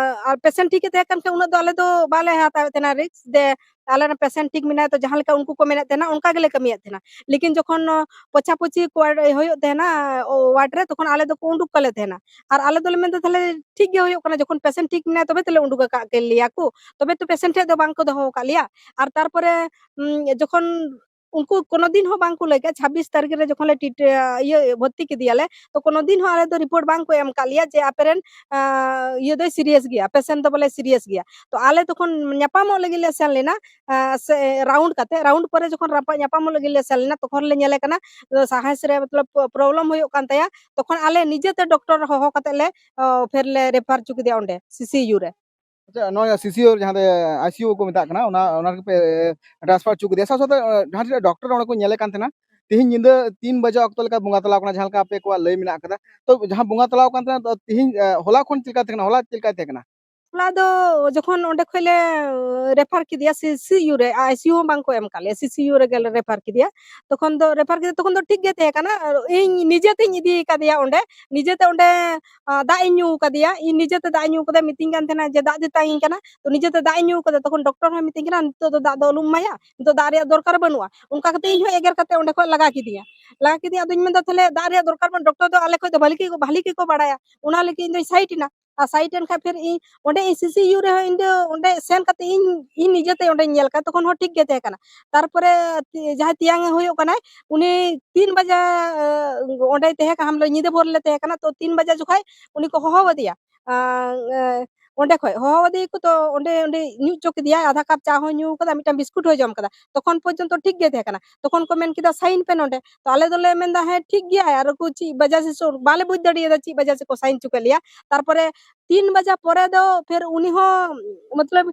ᱟᱨ ᱯᱮᱥᱮᱱᱴ ᱴᱷᱤᱠ ᱜᱮ ᱛᱟᱦᱮᱸ ᱠᱟᱱ ᱠᱷᱟᱱ ᱩᱱᱟᱹᱜ ᱫᱚ ᱟᱞᱮ ᱫᱚ ᱵᱟᱞᱮ ᱦᱟᱛᱟᱣᱮᱫ ᱛᱟᱦᱮᱱᱟ ᱨᱤᱥᱠ ᱡᱮ ᱟᱞᱮ ᱨᱮᱱ ᱯᱮᱥᱮᱱᱴ ᱴᱷᱤᱠ ᱢᱮᱱᱟᱭᱟ, ᱛᱚ ᱡᱟᱦᱟᱸ ᱞᱮᱠᱟ ᱩᱱᱠᱩ ᱠᱚ ᱢᱮᱱᱮᱫ ᱛᱟᱦᱮᱱᱟ ᱚᱱᱠᱟ ᱜᱮᱞᱮ ᱠᱟᱹᱢᱤᱭᱮᱫ ᱛᱟᱦᱮᱱᱟ᱾ ᱞᱮᱠᱤᱱ ᱡᱚᱠᱷᱚᱱ, ᱟ, ᱯᱚᱪᱷᱟ ᱯᱚᱪᱷᱤ ᱠᱚ ᱦᱩᱭᱩᱜ ᱛᱟᱦᱮᱱᱟ, ᱚ, ᱣᱟᱨᱰ ᱨᱮ, ᱛᱚᱠᱷᱚᱱ ᱟᱞᱮ ᱫᱚᱠᱚ ᱩᱰᱩᱠ ᱠᱟᱞᱮ ᱛᱟᱦᱮᱱᱟ᱾ ᱟᱨ ᱟᱞᱮ ᱫᱚᱞᱮ ᱢᱮᱱᱫᱟ, "ᱛᱟᱦᱞᱮ ᱴᱷᱤᱠ ᱜᱮ ᱦᱩᱭᱩᱜ ᱠᱟᱱᱟ, ᱡᱚᱠᱷᱚᱱ ᱯᱮᱥᱮᱱᱴ ᱴᱷᱤᱠ ᱢᱮᱱᱟᱭᱟ ᱛᱚᱵᱮ ᱛᱚᱞᱮ ᱩᱰᱩᱠ ᱟᱠᱟᱫ ᱞᱮᱭᱟ ᱠᱚ, ᱛᱚᱵᱮ ᱛᱚ ᱯᱮᱥᱮᱱᱴ ᱴᱷᱮᱡ ᱫᱚ ᱵᱟᱝ ᱠᱚ ᱫᱚᱦᱚ ᱟᱠᱟᱫ ᱞᱮᱭᱟ᱾" ᱟᱨ ᱛᱟᱨᱯᱚᱨᱮ, ᱩᱢ, ᱡᱚᱠᱷᱚᱱ ᱩᱱᱠᱩ ᱠᱳᱱᱳ ᱫᱤᱱ ᱦᱚᱸ ᱵᱟᱝ ᱠᱚ ᱞᱟᱹᱭ ᱠᱮᱫᱟ, ᱪᱷᱟᱵᱵᱤᱥ ᱛᱟᱹᱨᱤᱠᱷ ᱨᱮ ᱡᱚᱠᱷᱚᱱ ᱞᱮ ᱴᱤᱴ-, ᱤᱭᱟᱹ, ᱵᱷᱚᱨᱛᱤ ᱠᱮᱫᱮᱭᱟᱞᱮ, ᱛᱚ ᱠᱳᱱᱳ ᱫᱤᱱ ᱦᱚᱸ ᱟᱞᱮ ᱫᱚ ᱨᱤᱯᱳᱨᱴ ᱵᱟᱝ ᱠᱚ ᱮᱢ ᱟᱠᱟᱫ ᱞᱮᱭᱟ ᱡᱮ ᱟᱯᱮᱨᱮᱱ, ᱟ, ᱤᱭᱟᱹ ᱫᱚᱭ ᱥᱤᱨᱤᱭᱟᱥ ᱜᱮᱭᱟ, ᱯᱮᱥᱮᱱᱴ ᱫᱚ ᱵᱚᱞᱮ ᱥᱤᱨᱤᱭᱟᱥ ᱜᱮᱭᱟ᱾ ᱛᱚ ᱟᱞᱮ ᱛᱚᱠᱷᱚᱱ ᱧᱟᱯᱟᱢᱚᱜ ᱞᱟᱹᱜᱤᱫ ᱞᱮ ᱥᱮᱱ ᱞᱮᱱᱟ, ᱟ, ᱥᱮ ᱨᱟᱣᱩᱱᱰ ᱠᱟᱛᱮ, ᱨᱟᱣᱩᱱᱰ ᱯᱚᱨᱮ ᱡᱚᱠᱷᱚᱱ ᱨᱟᱯᱟ-, ᱧᱟᱯᱟᱢᱚᱜ ᱞᱟᱹᱜᱤᱫ ᱞᱮ ᱥᱮᱱ ᱞᱮᱱᱟ, ᱛᱚᱠᱷᱚᱱ ᱞᱮ ᱧᱮᱞᱮ ᱠᱟᱱᱟ, ᱟ, ᱥᱟᱦᱟᱸᱥ ᱨᱮ ᱢᱚᱛᱞᱚᱵ ᱯᱨᱚ-, ᱯᱨᱚᱵᱞᱮᱢ ᱦᱩᱭᱩᱜ ᱠᱟᱱ ᱛᱟᱭᱟ᱾ ᱛᱚᱠᱷᱚᱱ ᱟᱞᱮ ᱱᱤᱡᱮᱛᱮ ᱰᱚᱠᱴᱚᱨ ᱦᱚᱦᱚ ᱠᱟᱛᱮ ᱞᱮ, ᱟ, ᱯᱷᱮᱨ ᱞᱮ ᱨᱮᱯᱷᱟᱨ ᱦᱚᱪᱚ ᱠᱮᱫᱮᱭᱟ ᱚᱸᱰᱮ ᱥᱤᱥᱤᱭᱩ ᱨᱮ᱾ ᱟᱪᱪᱷᱟ, ᱱᱚᱣᱟ ᱥᱤᱥᱤᱭᱩ ᱡᱟᱦᱟᱸ ᱫᱚ ᱟᱭ ᱥᱤ ᱭᱩ ᱠᱚ ᱢᱮᱛᱟᱜ ᱠᱟᱱᱟ, ᱚᱱᱟ, ᱚᱱᱟ ᱨᱮᱯᱮ ᱴᱨᱟᱱᱥᱯᱷᱟᱨ ᱦᱚᱪᱚ ᱠᱮᱫᱮᱭᱟ᱾ ᱥᱟᱶ ᱥᱟᱶᱛᱮ, ᱮ, ᱡᱟᱦᱟᱸ ᱛᱤᱱᱟᱹᱜ ᱰᱚᱠᱴᱚᱨ ᱚᱸᱰᱮ ᱠᱚ ᱧᱮᱞᱮ ᱠᱟᱱ ᱛᱟᱦᱮᱱᱟ, ᱛᱤᱦᱤᱧ ᱧᱤᱫᱟᱹ ᱛᱤᱱ ᱵᱟᱡᱮ ᱚᱠᱛᱚ ᱞᱮᱠᱟ ᱵᱚᱸᱜᱟ ᱛᱟᱞᱟᱣ ᱠᱟᱱᱟ, ᱡᱟᱦᱟᱸ ᱞᱮᱠᱟ ᱟᱯᱮ ᱠᱚᱣᱟᱜ ᱞᱟᱹᱭ ᱢᱮᱱᱟᱜ ᱟᱠᱟᱫᱟ᱾ ᱛᱚ, ᱡᱟᱦᱟᱸ ᱵᱚᱸᱜᱟ ᱛᱟᱞᱟᱣ ᱠᱟᱱ ᱛᱟᱦᱮᱱᱟ, ᱛᱚ, ᱛᱤᱦᱤᱧ, ᱮ, ᱦᱚᱞᱟ ᱠᱷᱚᱱ ᱪᱮᱫ ᱞᱮᱠᱟ ᱛᱟᱦᱮᱸ ᱠᱟᱱᱟ? ᱦᱚᱞᱟ ᱪᱮᱫ ᱞᱮᱠᱟᱭ ᱛᱟᱦᱮᱸ ᱠᱟᱱᱟ? ᱦᱚᱞᱟ ᱫᱚ ᱡᱚᱠᱷᱚᱱ ᱚᱸᱰᱮ ᱠᱷᱚᱡ ᱞᱮ ᱨᱮᱯᱷᱟᱨ ᱠᱮᱫᱮᱭᱟ ᱥᱤᱥᱤᱭᱩ ᱨᱮ, ᱟᱭᱥᱤᱭᱩ ᱦᱚᱸ ᱵᱟᱝ ᱠᱚ ᱮᱢ ᱠᱟᱜ ᱞᱮᱭᱟ, ᱥᱤᱥᱤᱭᱩ ᱨᱮᱜᱮ ᱞᱮ ᱨᱮᱯᱷᱟᱨ ᱠᱮᱫᱮᱭᱟ᱾ ᱛᱚᱠᱷᱚᱱ ᱫᱚ ᱨᱮᱯᱷᱟᱨ ᱠᱮᱫᱮ, ᱛᱚᱠᱷᱚᱱ ᱫᱚ ᱴᱷᱤᱠ ᱜᱮ ᱛᱟᱦᱮᱸ ᱠᱟᱱᱟ᱾ ᱟᱨ ᱤᱧ ᱱᱤᱡᱮ ᱛᱤᱧ ᱤᱫᱤ ᱠᱟᱫᱮᱭᱟ ᱚᱸᱰᱮ, ᱱᱤᱡᱮ ᱛᱮ ᱚᱸᱰᱮ ᱟ, ᱫᱟᱜ ᱤᱧ ᱧᱩ ᱠᱟᱫᱮᱭᱟ, ᱤᱧ ᱱᱤᱡᱮ ᱛᱮ ᱫᱟᱜ ᱤᱧ ᱧᱩ ᱠᱟᱫᱟ, ᱢᱤᱛᱟᱹᱧ ᱠᱟᱱ ᱛᱟᱦᱮᱱᱟ ᱡᱮ ᱫᱟᱜ ᱛᱮᱛᱟᱝᱤᱧ ᱠᱟᱱᱟ᱾ ᱛᱚ ᱱᱤᱡᱮ ᱛᱮ ᱫᱟᱜ ᱤᱧ ᱧᱩ ᱠᱟᱫᱟ, ᱛᱚᱠᱷᱚᱱ ᱰᱚᱠᱴᱚᱨ ᱦᱚᱸᱭ ᱢᱤᱛᱟᱹᱧ ᱠᱟᱱᱟ, "ᱱᱤᱛᱚᱜ ᱫᱚ ᱫᱟᱜ ᱫᱚ ᱟᱞᱚᱢ ᱮᱢᱟᱭᱟ, ᱱᱤᱛᱚᱜ ᱫᱟᱜ ᱨᱮᱭᱟᱜ ᱫᱚᱨᱠᱟᱨ ᱵᱟᱹᱱᱩᱜᱼᱟ᱾" ᱚᱱᱠᱟ ᱠᱟᱛᱮ ᱤᱧ ᱦᱚᱸ ᱮᱜᱮᱨ ᱠᱟᱛᱮ ᱚᱸᱰᱮ ᱠᱷᱚᱡ ᱞᱟᱜᱟ ᱠᱤᱫᱤᱧᱟ᱾ ᱞᱟᱜᱟ ᱠᱤᱫᱤᱧᱟ, ᱟᱫᱚᱧ ᱢᱮᱱᱫᱟ, "ᱛᱟᱦᱞᱮ ᱫᱟᱜ ᱨᱮᱭᱟᱜ ᱫᱚᱨᱠᱟᱨ ᱵᱟᱹᱱᱩᱜ, ᱰᱚᱠᱴᱚᱨ ᱫᱚ ᱟᱞᱮ ᱠᱷᱚᱡ ᱫᱚ ᱵᱷᱟᱞᱤ ᱜᱮ, ᱵᱷᱟᱞᱤ ᱜᱮᱠᱚ ᱵᱟᱲᱟᱭᱟ᱾" ᱚᱱᱟ ᱞᱟᱹᱜᱤᱫ ᱤᱧ ᱫᱚᱧ ᱥᱟᱭᱤᱰ ᱮᱱᱟ᱾ ᱟᱨ ᱥᱟᱭᱤᱰ ᱮᱱ ᱠᱷᱟᱡ ᱯᱷᱤᱨ ᱤᱧ ᱚᱸᱰᱮ ᱤᱧ ᱥᱤᱥᱤᱭᱩ ᱨᱮᱦᱚᱸ ᱤᱧ ᱫᱚ ᱚᱸᱰᱮ ᱥᱮᱱ ᱠᱟᱛᱮ ᱤᱧ, ᱤᱧ ᱱᱤᱡᱮᱛᱮ ᱚᱸᱰᱮᱧ ᱧᱮᱞ ᱠᱟᱜᱼᱟ, ᱛᱚᱠᱷᱚᱱ ᱦᱚᱸ ᱴᱷᱤᱠ ᱜᱮ ᱛᱟᱦᱮᱸ ᱠᱟᱱᱟ᱾ ᱛᱟᱨᱯᱚᱨᱮ ᱛᱤ-, ᱡᱟᱦᱟᱸᱭ ᱛᱮᱭᱟᱝ ᱮ ᱦᱩᱭᱩᱜ ᱠᱟᱱᱟᱭ, ᱩᱱᱤ ᱛᱤᱱ ᱵᱟᱡᱟ, ᱮ, ᱚᱸᱰᱮ ᱛᱟᱦᱮᱸ ᱠᱟᱱᱟ, ᱦᱟᱢᱞᱟ ᱧᱤᱫᱟᱹ ᱵᱷᱳᱨ ᱞᱮ ᱛᱟᱦᱮᱸ ᱠᱟᱱᱟ, ᱛᱚ ᱛᱤᱱ ᱵᱟᱡᱟ ᱡᱚᱠᱷᱟᱡ ᱩᱱᱤ ᱠᱚ ᱦᱚᱦᱚ ᱟᱫᱮᱭᱟ᱾ ᱟᱸ, ᱮ, ᱚᱸᱰᱮ ᱠᱷᱚᱡ ᱦᱚᱦᱚ ᱟᱫᱮᱭᱟᱠᱚ, ᱛᱚ ᱚᱸᱰᱮ, ᱚᱸᱰᱮ ᱧᱩ ᱦᱚᱪᱚ ᱠᱮᱫᱮᱭᱟᱭ, ᱟᱫᱷᱟ ᱠᱟᱯ ᱪᱟ ᱦᱚᱸᱭ ᱧᱩ ᱠᱟᱫᱟ, ᱢᱤᱫᱴᱟᱝ ᱵᱤᱥᱠᱩᱴ ᱦᱚᱸᱭ ᱡᱚᱢ ᱠᱟᱫᱟ, ᱛᱚᱠᱷᱚᱱ ᱯᱚᱨᱡᱚᱱᱛᱚ ᱴᱷᱤᱠ ᱜᱮ ᱛᱟᱦᱮᱸ ᱠᱟᱱᱟ᱾ ᱛᱚᱠᱷᱚᱱ ᱠᱚ ᱢᱮᱱ ᱠᱮᱫᱟ, "ᱥᱟᱭᱤᱱ ᱯᱮ ᱱᱚᱸᱰᱮ᱾" ᱛᱚ ᱟᱞᱮ ᱫᱚᱞᱮ ᱢᱮᱱᱫᱟ, "ᱦᱮᱸ, ᱴᱷᱤᱠ ᱜᱮᱭᱟ", ᱟᱨ ᱩᱱᱠᱩ ᱪᱮᱫ ᱵᱟᱡᱟ ᱥᱮ ᱥᱩᱨ, ᱵᱟᱞᱮ ᱵᱩᱡᱽ ᱫᱟᱲᱮᱭᱟᱫᱟ ᱪᱮᱫ ᱵᱟᱡᱟ ᱥᱮ ᱠᱚ ᱥᱟᱭᱤᱱ ᱦᱚᱪᱚ ᱠᱮᱫ ᱞᱮᱭᱟ᱾ ᱛᱟᱨᱯᱚᱨᱮ ᱛᱤᱱ ᱵᱟᱡᱟ ᱯᱚᱨᱮ ᱫᱚ ᱯᱷᱤᱨ ᱩᱱᱤ ᱦᱚᱸ, ᱢᱚᱛᱞᱚᱵ,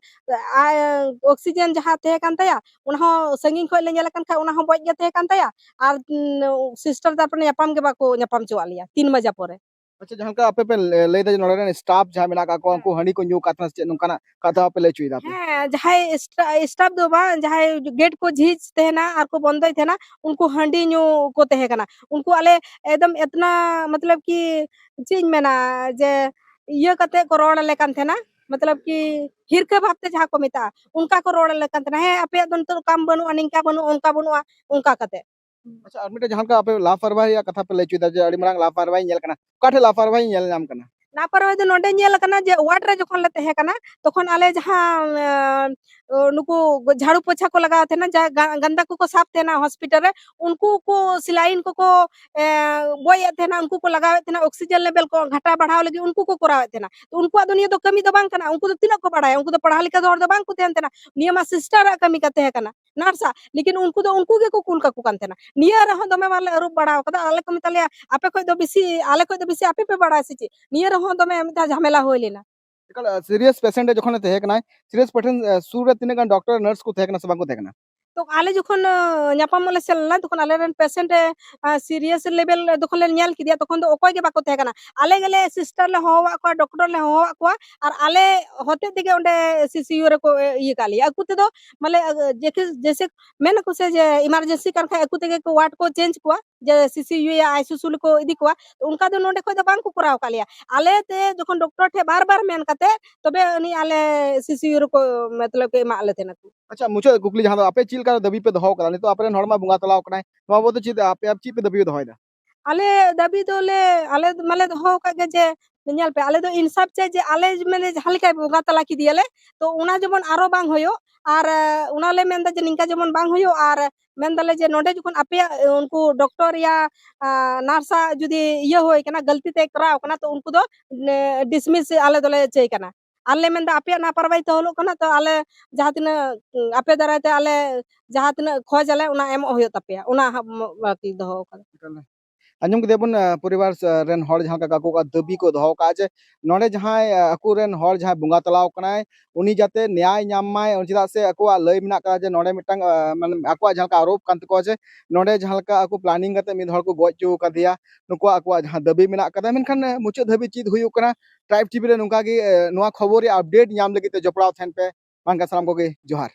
ᱟ-, ᱚᱠᱥᱤᱡᱮᱱ ᱡᱟᱦᱟᱸ ᱛᱟᱦᱮᱸ ᱠᱟᱱ ᱛᱟᱭᱟ, ᱚᱱᱟ ᱦᱚᱸ ᱥᱟᱺᱜᱤᱧ ᱠᱷᱚᱡ ᱞᱮ ᱧᱮᱞᱮ ᱠᱟᱱ ᱠᱷᱟᱡ, ᱚᱱᱟ ᱦᱚᱸ ᱵᱚᱡ ᱜᱮ ᱛᱟᱦᱮᱸ ᱠᱟᱱ ᱛᱟᱭᱟ᱾ ᱟᱨ, ᱩᱸ, ᱥᱤᱥᱴᱟᱨ ᱛᱟᱨᱯᱚᱨᱮ ᱧᱟᱯᱟᱢ ᱜᱮ ᱵᱟᱠᱚ ᱧᱟᱯᱟᱢ ᱦᱚᱪᱚᱣᱟᱜ ᱞᱮᱭᱟ ᱛᱤᱱ ᱵᱟᱡᱟ ᱯᱚᱨᱮ᱾ ᱟᱪᱪᱷᱟ, ᱡᱟᱦᱟᱸ ᱞᱮᱠᱟ ᱟᱯᱮ ᱯᱮ ᱞᱟᱹᱭ, ᱞᱟᱹᱭ ᱫᱟ ᱡᱮ ᱱᱚᱰᱮ ᱨᱮᱱ ᱥᱴᱟᱯ ᱡᱟᱦᱟᱸ ᱢᱮᱱᱟᱜ ᱠᱟᱜ ᱠᱚᱣᱟ, ᱦᱮᱸ᱾ ᱩᱱᱠᱩ ᱦᱟᱺᱰᱤ ᱠᱚ ᱧᱩ ᱠᱟᱜ ᱛᱟᱦᱮᱱᱟ ᱥᱮ ᱪᱮᱫ, ᱱᱚᱝᱠᱟᱱᱟᱜ ᱠᱟᱛᱷᱟ ᱯᱮ ᱞᱟᱹᱭ ᱦᱚᱪᱚᱭᱮᱫᱟ ᱟᱯᱮ? ᱦᱮᱸ, ᱡᱟᱦᱟᱸᱭ ᱥᱴᱟ-, ᱥᱴᱟᱯ ᱫᱚ ᱵᱟᱝ, ᱡᱟᱦᱟᱸᱭ ᱜᱮᱴ ᱠᱚ ᱡᱷᱤᱡ ᱛᱟᱦᱮᱱᱟ ᱟᱨ ᱠᱚ ᱵᱚᱱᱫᱚᱭ ᱛᱟᱦᱮᱱᱟ, ᱩᱱᱠᱩ ᱦᱟᱺᱰᱤ ᱧᱩ ᱠᱚ ᱛᱟᱦᱮᱸ ᱠᱟᱱᱟ᱾ ᱩᱱᱠᱩ ᱟᱞᱮ ᱮᱠᱫᱚᱢ ᱮᱛᱱᱟ, ᱢᱚᱛᱞᱚᱵ ᱠᱤ, ᱪᱮᱫ ᱤᱧ ᱢᱮᱱᱟ, ᱡᱮ ᱤᱭᱟᱹ ᱠᱟᱛᱮ ᱠᱚ ᱨᱚᱲ ᱟᱞᱮ ᱠᱟᱱ ᱛᱟᱦᱮᱱᱟ, ᱢᱚᱛᱞᱚᱵ ᱠᱤ ᱦᱤᱨᱠᱟᱹ ᱵᱷᱟᱵᱽ ᱛᱮ ᱡᱟᱦᱟᱸ ᱠᱚ ᱢᱮᱛᱟᱜᱼᱟ, ᱚᱱᱠᱟ ᱠᱚ ᱨᱚᱲ ᱟᱞᱮ ᱠᱟᱱ ᱛᱟᱦᱮᱱᱟ, "ᱦᱮᱸ, ᱟᱯᱮᱭᱟᱜ ᱫᱚ ᱱᱤᱛᱚᱜ ᱠᱟᱢ ᱵᱟᱹᱱᱩᱜᱼᱟ, ᱱᱤᱝᱠᱟ ᱵᱟᱹᱱᱩᱜᱼᱟ, ᱚᱱᱠᱟ ᱵᱟᱹᱱᱩᱜᱼᱟ", ᱚᱱᱠᱟ ᱠᱟᱛᱮ᱾ ᱟᱪᱪᱷᱟ, ᱟᱨ ᱢᱤᱫᱴᱮᱱ ᱡᱟᱦᱟᱸ ᱞᱮᱠᱟ ᱟᱯᱮ ᱞᱟᱯᱟᱨᱣᱟᱦᱤ ᱨᱮᱭᱟᱜ ᱠᱟᱛᱷᱟ ᱯᱮ ᱞᱟᱹᱭ ᱦᱚᱪᱚᱭᱮᱫᱟ, ᱡᱮ ᱟᱹᱰᱤ ᱢᱟᱨᱟᱝ ᱞᱟᱯᱟᱨᱣᱟᱦᱤ ᱧᱮᱞ ᱠᱟᱱᱟ, ᱚᱠᱟ ᱴᱷᱮᱱ ᱞᱟᱯᱟᱨᱣᱟᱦᱤ ᱧᱮᱞ ᱧᱟᱢ ᱠᱟᱱᱟ? ᱞᱟᱯᱟᱨᱣᱟᱦᱤ ᱫᱚ ᱱᱚᱰᱮ ᱧᱮᱞ ᱟᱠᱟᱱᱟ ᱡᱮ ᱣᱟᱨᱰ ᱨᱮ ᱡᱚᱠᱷᱚᱱ ᱞᱮ ᱛᱟᱦᱮᱸ ᱠᱟᱱᱟ, ᱛᱚᱠᱷᱚᱱ ᱟᱞᱮ ᱡᱟᱦᱟᱸ, ᱮᱸ, ᱱᱩᱠᱩ ᱡᱷᱟᱲᱩ ᱯᱳᱪᱷᱟ ᱠᱚ ᱞᱟᱜᱟᱣ ᱛᱟᱦᱮᱱᱟ, ᱡᱟ ᱜᱟ-, ᱜᱟᱱᱫᱟ ᱠᱚᱠᱚ ᱥᱟᱵ ᱛᱟᱦᱮᱱᱟ ᱦᱚᱥᱯᱤᱴᱟᱞ ᱨᱮ, ᱩᱱᱠᱩ ᱠᱚ ᱥᱮᱞᱟᱭᱤᱱ ᱠᱚᱠᱚ, ᱮᱸ, ᱵᱚᱭᱮᱫ ᱛᱟᱦᱮᱱᱟ, ᱩᱱᱠᱩ ᱠᱚ ᱞᱟᱜᱟᱣᱮᱫ ᱛᱟᱦᱮᱱᱟ, ᱚᱠᱥᱤᱡᱮᱱ ᱞᱮᱵᱮᱞ ᱠᱚ ᱜᱷᱟᱴᱟ ᱵᱟᱲᱦᱟᱣ ᱞᱟᱹᱜᱤᱫ ᱩᱱᱠᱩ ᱠᱚ ᱠᱚᱨᱟᱣᱮᱫ ᱛᱟᱦᱮᱱᱟ᱾ ᱛᱚ ᱩᱱᱠᱩᱣᱟᱜ ᱫᱚ ᱱᱤᱭᱟᱹ ᱫᱚ ᱠᱟᱹᱢᱤ ᱫᱚ ᱵᱟᱝ ᱠᱟᱱᱟ, ᱩᱱᱠᱩ ᱫᱚ ᱛᱤᱱᱟᱹᱜ ᱠᱚ ᱵᱟᱲᱟᱭᱟ? ᱩᱱᱠᱩ ᱫᱚ ᱯᱟᱲᱦᱟᱣ ᱞᱮᱠᱟ ᱫᱚ ᱦᱚᱲ ᱫᱚ ᱵᱟᱝ ᱠᱚ ᱛᱟᱦᱮᱱ ᱛᱟᱦᱮᱱᱟ, ᱱᱤᱭᱟᱹ ᱢᱟ ᱥᱤᱥᱴᱟᱨᱟᱜ ᱠᱟᱹᱢᱤ ᱠᱟᱱ ᱛᱟᱦᱮᱸ ᱠᱟᱱᱟ᱾ ᱱᱟᱨᱥᱟᱜ, ᱞᱮᱠᱤᱱ ᱩᱱᱠᱩ ᱫᱚ ᱩᱱᱠᱩ ᱜᱮᱠᱚ ᱠᱩᱞ ᱠᱟᱠᱚ ᱠᱟᱱ ᱛᱟᱦᱮᱱᱟ᱾ ᱱᱤᱭᱟᱹ ᱨᱮᱦᱚᱸ ᱫᱚᱢᱮ ᱢᱟᱞᱮ ᱟᱹᱨᱩᱵ ᱵᱟᱲᱟᱣ ᱠᱟᱫᱟ, ᱟᱞᱮ ᱠᱚ ᱢᱮᱛᱟ ᱞᱮᱭᱟ, "ᱟᱯᱮ ᱠᱷᱚᱡ ᱫᱚ ᱵᱮᱥᱤ, ᱟᱞᱮ ᱠᱷᱚᱡ ᱫᱚ ᱵᱮᱥᱤ ᱟᱯᱮ ᱯᱮ ᱵᱟᱲᱟᱭᱟ ᱥᱮ ᱪᱮᱫ?" ᱱᱤᱭᱟᱹ ᱨᱮᱦᱚᱸ ᱫᱚᱢᱮ ᱢᱤᱫ ᱫᱷᱟᱣ ᱡᱷᱟᱢᱮᱞᱟ ᱦᱩᱭ ᱞᱮᱱᱟ᱾ ᱮᱠᱟᱞ, ᱥᱤᱨᱤᱭᱟᱥ ᱯᱮᱥᱮᱱᱴ ᱡᱚᱠᱷᱚᱱᱮ ᱛᱟᱦᱮᱸ ᱠᱟᱱᱟᱭ, ᱥᱤᱨᱤᱭᱟᱥ ᱯᱮᱥᱮᱱᱴ, ᱥᱩᱨ ᱨᱮ ᱛᱤᱱᱟᱹᱜ ᱜᱟᱱ ᱰᱚᱠᱴᱚᱨ, ᱱᱟᱨᱥ ᱠᱚ ᱛᱟᱦᱮᱸ ᱠᱟᱱᱟ ᱥᱮ ᱵᱟᱝ ᱠᱚ ᱛᱟᱦᱮᱸ ᱠᱟᱱᱟ? ᱛᱚ ᱟᱞᱮ ᱡᱚᱠᱷᱚᱱ ᱧᱟᱯᱟᱢᱚᱜ ᱞᱮ ᱥᱮᱱ ᱞᱮᱱᱟ, ᱛᱚᱠᱷᱚᱱ ᱟᱞᱮᱨᱮᱱ patient ᱮ ᱥᱤᱨᱤᱭᱟᱥ ᱞᱮᱵᱮᱞ ᱡᱚᱠᱷᱚᱱ ᱞᱮ ᱧᱮᱞ ᱠᱮᱫᱮᱭᱟ, ᱛᱚᱠᱷᱚᱱ ᱫᱚ ᱚᱠᱚᱭ ᱜᱮ ᱵᱟᱠᱚ ᱛᱟᱦᱮᱸ ᱠᱟᱱᱟ᱾ ᱟᱞᱮ ᱜᱮᱞᱮ ᱥᱤᱥᱴᱟᱨ ᱞᱮ ᱦᱚᱦᱚᱣᱟᱜ ᱠᱚᱣᱟ, ᱰᱚᱠᱴᱚᱨ ᱞᱮ ᱦᱚᱦᱚᱣᱟᱜ ᱠᱚᱣᱟ, ᱟᱨ ᱟᱞᱮ ᱦᱚᱛᱮ ᱛᱮᱜᱮ ᱚᱸᱰᱮ ᱥᱤᱥᱤᱭᱩ ᱨᱮᱠᱚ ᱤᱭᱟᱹ ᱠᱟᱜ ᱞᱮᱭᱟ᱾ ᱟᱠᱚ ᱛᱮᱫᱚ ᱢᱟᱱᱮ ᱡᱮᱥᱮ ᱢᱮᱱ ᱟᱠᱚ ᱥᱮ ᱡᱮ ᱤᱢᱟᱨᱡᱮᱱᱥᱤ ᱠᱟᱱ ᱠᱷᱟᱡ ᱟᱠᱚ ᱛᱮᱜᱮ ᱠᱚ ᱣᱟᱨᱰ ᱠᱚ ᱪᱮᱧᱡᱽ ᱠᱚᱣᱟ, ᱡᱮ ᱥᱤᱥᱤᱭᱩ ᱭᱟ ᱟᱭᱥᱤᱭᱩ ᱠᱚ ᱤᱫᱤ ᱠᱚᱣᱟ᱾ ᱛᱚ ᱚᱱᱠᱟ ᱫᱚ ᱱᱚᱰᱮ ᱠᱷᱚᱡ ᱫᱚ ᱵᱟᱝ ᱠᱚ ᱠᱚᱨᱟᱣ ᱟᱠᱟᱫ ᱞᱮᱭᱟ᱾ ᱟᱞᱮ ᱛᱮ ᱡᱚᱠᱷᱚᱱ ᱰᱚᱠᱴᱚᱨ ᱴᱷᱮᱡ ᱵᱟᱨ ᱵᱟᱨ ᱢᱮᱱ ᱠᱟᱛᱮ ᱛᱚᱵᱮ ᱟᱹᱱᱤᱡ ᱟᱞᱮ ᱥᱤᱥᱤᱭᱩ ᱨᱮᱠᱚ ᱢᱚᱛᱞᱚᱵ ᱠᱚ ᱮᱢᱟᱜ ᱞᱮ ᱛᱟᱦᱮᱱᱟ ᱠᱚ᱾ ᱟᱪᱪᱷᱟ, ᱢᱩᱪᱟᱹᱫ ᱠᱩᱠᱞᱤ, ᱡᱟᱦᱟᱸ ᱫᱚ ᱟᱯᱮ ᱪᱮᱫ ᱞᱮᱠᱟ ᱫᱟᱹᱵᱤ ᱯᱮ ᱫᱚᱦᱚ ᱠᱟᱫᱟ? ᱱᱤᱛᱚᱜ ᱟᱯᱮ ᱨᱮᱱ ᱦᱚᱲ ᱢᱟ ᱵᱚᱸᱜᱟ ᱛᱟᱞᱟᱣ ᱠᱟᱱᱟᱭ, ᱱᱚᱣᱟ ᱵᱟᱵᱚᱫ ᱛᱮ ᱪᱮᱫ ᱟᱯᱮ ᱪᱮᱫ ᱯᱮ ᱫᱟᱹᱵᱤ ᱯᱮ ᱫᱚᱦᱚᱭᱮᱫᱟ? ᱟᱞᱮ ᱫᱟᱹᱵᱤ ᱫᱚᱞᱮ, ᱟᱞᱮ ᱢᱟᱞᱮ ᱫᱚᱦᱚ ᱟᱠᱟᱫ ᱜᱮ ᱡᱮ, ᱧᱮᱞ ᱯᱮ, ᱟᱞᱮ ᱫᱚ ᱤᱱᱥᱟᱯ ᱪᱟᱹᱭ ᱡᱮ ᱟᱞᱮ ᱢᱟᱱᱮ ᱡᱟᱦᱟᱸ ᱞᱮᱠᱟᱭ ᱵᱚᱸᱜᱟ ᱛᱟᱞᱟ ᱠᱮᱫᱮᱭᱟᱞᱮ, ᱛᱚ ᱚᱱᱟ ᱡᱮᱢᱚᱱ ᱟᱨᱚ ᱵᱟᱝ ᱦᱩᱭᱩᱜ, ᱟᱨ, ᱮ, ᱚᱱᱟ ᱞᱮ ᱢᱮᱱᱫᱟ ᱡᱮ ᱱᱤᱝᱠᱟ ᱡᱮᱢᱚᱱ ᱵᱟᱝ ᱦᱩᱭᱩᱜ, ᱟᱨ ᱢᱮᱱᱫᱟᱞᱮ ᱡᱮ ᱱᱚᱰᱮ ᱡᱚᱠᱷᱚᱱ ᱟᱯᱮᱭᱟᱜ, ᱮ, ᱩᱱᱠᱩ ᱰᱚᱠᱴᱚᱨ ᱭᱟ, ᱟ, ᱱᱟᱨᱥᱟᱜ ᱡᱩᱫᱤ ᱤᱭᱟᱹ ᱦᱩᱭ ᱠᱟᱱᱟ, ᱜᱟᱹᱞᱛᱤ ᱛᱮ ᱠᱚᱨᱟᱣ ᱠᱟᱱᱟ, ᱛᱚ ᱩᱱᱠᱩ ᱫᱚ, ᱮ, ᱰᱤᱥᱢᱤᱥ ᱟᱞᱮ ᱫᱚᱞᱮ ᱪᱟᱹᱭ ᱠᱟᱱᱟ᱾ ᱟᱨ ᱞᱮ ᱢᱮᱱᱫᱟ ᱟᱯᱮᱭᱟᱜ ᱱᱟᱯᱟᱨᱣᱟᱭᱤ ᱛᱮ ᱦᱩᱭᱩᱜ ᱠᱟᱱᱟ, ᱛᱚ ᱟᱞᱮ ᱡᱟᱦᱟᱸ ᱛᱤᱱᱟᱹᱜ, ᱩᱸ, ᱟᱯᱮ ᱫᱟᱨᱟᱭ ᱛᱮ ᱟᱞᱮ ᱡᱟᱦᱟᱸ ᱛᱤᱱᱟᱹᱜ ᱠᱷᱚᱡᱽ ᱟᱞᱮ ᱚᱱᱟ ᱮᱢᱚᱜ ᱦᱩᱭᱩᱜ ᱛᱟᱯᱮᱭᱟ, ᱚᱱᱟ ᱦᱟᱸᱜ ᱢᱚ-, ᱵᱟᱹᱠᱤ ᱫᱚᱦᱚ ᱠᱟᱫᱟ᱾ ᱟᱸᱡᱚᱢ ᱠᱮᱫᱟ ᱵᱚᱱ, ᱟ, ᱯᱚᱨᱤᱵᱟᱨ, ᱟ, ᱨᱮᱱ ᱦᱚᱲ ᱡᱟᱦᱟᱸ ᱞᱮᱠᱟ ᱟᱠᱚᱣᱟᱜ ᱫᱟᱹᱵᱤ ᱠᱚ ᱫᱚᱦᱚ ᱠᱟᱜᱼᱟ ᱡᱮ ᱱᱚᱰᱮ ᱡᱟᱦᱟᱸᱭ, ᱟ, ᱟᱠᱚᱨᱮᱱ ᱦᱚᱲ ᱡᱟᱦᱟᱸᱭ ᱵᱚᱸᱜᱟ ᱛᱟᱞᱟᱣ ᱠᱟᱱᱟᱭ, ᱩᱱᱤ ᱡᱟᱛᱮ ᱱᱮᱭᱟᱭ ᱧᱟᱢ ᱢᱟᱭ, ᱪᱮᱫᱟᱜ ᱥᱮ ᱟᱠᱚᱣᱟᱜ ᱞᱟᱹᱭ ᱢᱮᱱᱟᱜ ᱠᱟᱫᱟ ᱡᱮ ᱱᱚᱰᱮ ᱢᱤᱫᱴᱟᱝ, ᱟ, ᱢᱟᱱᱮ ᱟᱠᱚᱣᱟᱜ ᱡᱟᱦᱟᱸ ᱞᱮᱠᱟ ᱟᱨᱳᱯ ᱠᱟᱱ ᱛᱟᱠᱚᱣᱟ ᱡᱮ ᱱᱚᱰᱮ ᱡᱟᱦᱟᱸ ᱞᱮᱠᱟ ᱟᱠᱚ planning ᱠᱟᱛᱮ ᱢᱤᱫ ᱦᱚᱲ ᱠᱚ ᱜᱚᱡ ᱦᱚᱪᱚ ᱠᱟᱫᱮᱭᱟ, ᱱᱩᱠᱩᱣᱟᱜ ᱟᱠᱚᱣᱟᱜ ᱡᱟᱦᱟᱸ ᱫᱟᱹᱵᱤ ᱢᱮᱱᱟᱜ ᱠᱟᱫᱟ᱾ ᱢᱮᱱᱠᱷᱟᱱ, ᱟ, ᱢᱩᱪᱟᱹᱫ ᱫᱷᱟᱹᱵᱤᱡ ᱪᱮᱫ ᱦᱩᱭᱩᱜ ᱠᱟᱱᱟ, ᱴᱨᱟᱭᱤᱵᱽ ᱴᱤᱵᱷᱤ ᱨᱮ ᱱᱚᱝᱠᱟ ᱜᱮ, ᱟ, ᱱᱚᱣᱟ ᱠᱷᱚᱵᱚᱨ ᱨᱮᱭᱟᱜ update ᱧᱟᱢ ᱞᱟᱹᱜᱤᱫ ᱛᱮ ᱡᱚᱯᱲᱟᱣ ᱛᱟᱦᱮᱱ ᱯᱮ᱾ ᱢᱟ ᱮᱱᱠᱷᱟᱱ ᱥᱟᱱᱟᱢ ᱠᱚᱜᱮ ᱡᱚᱦᱟᱨ᱾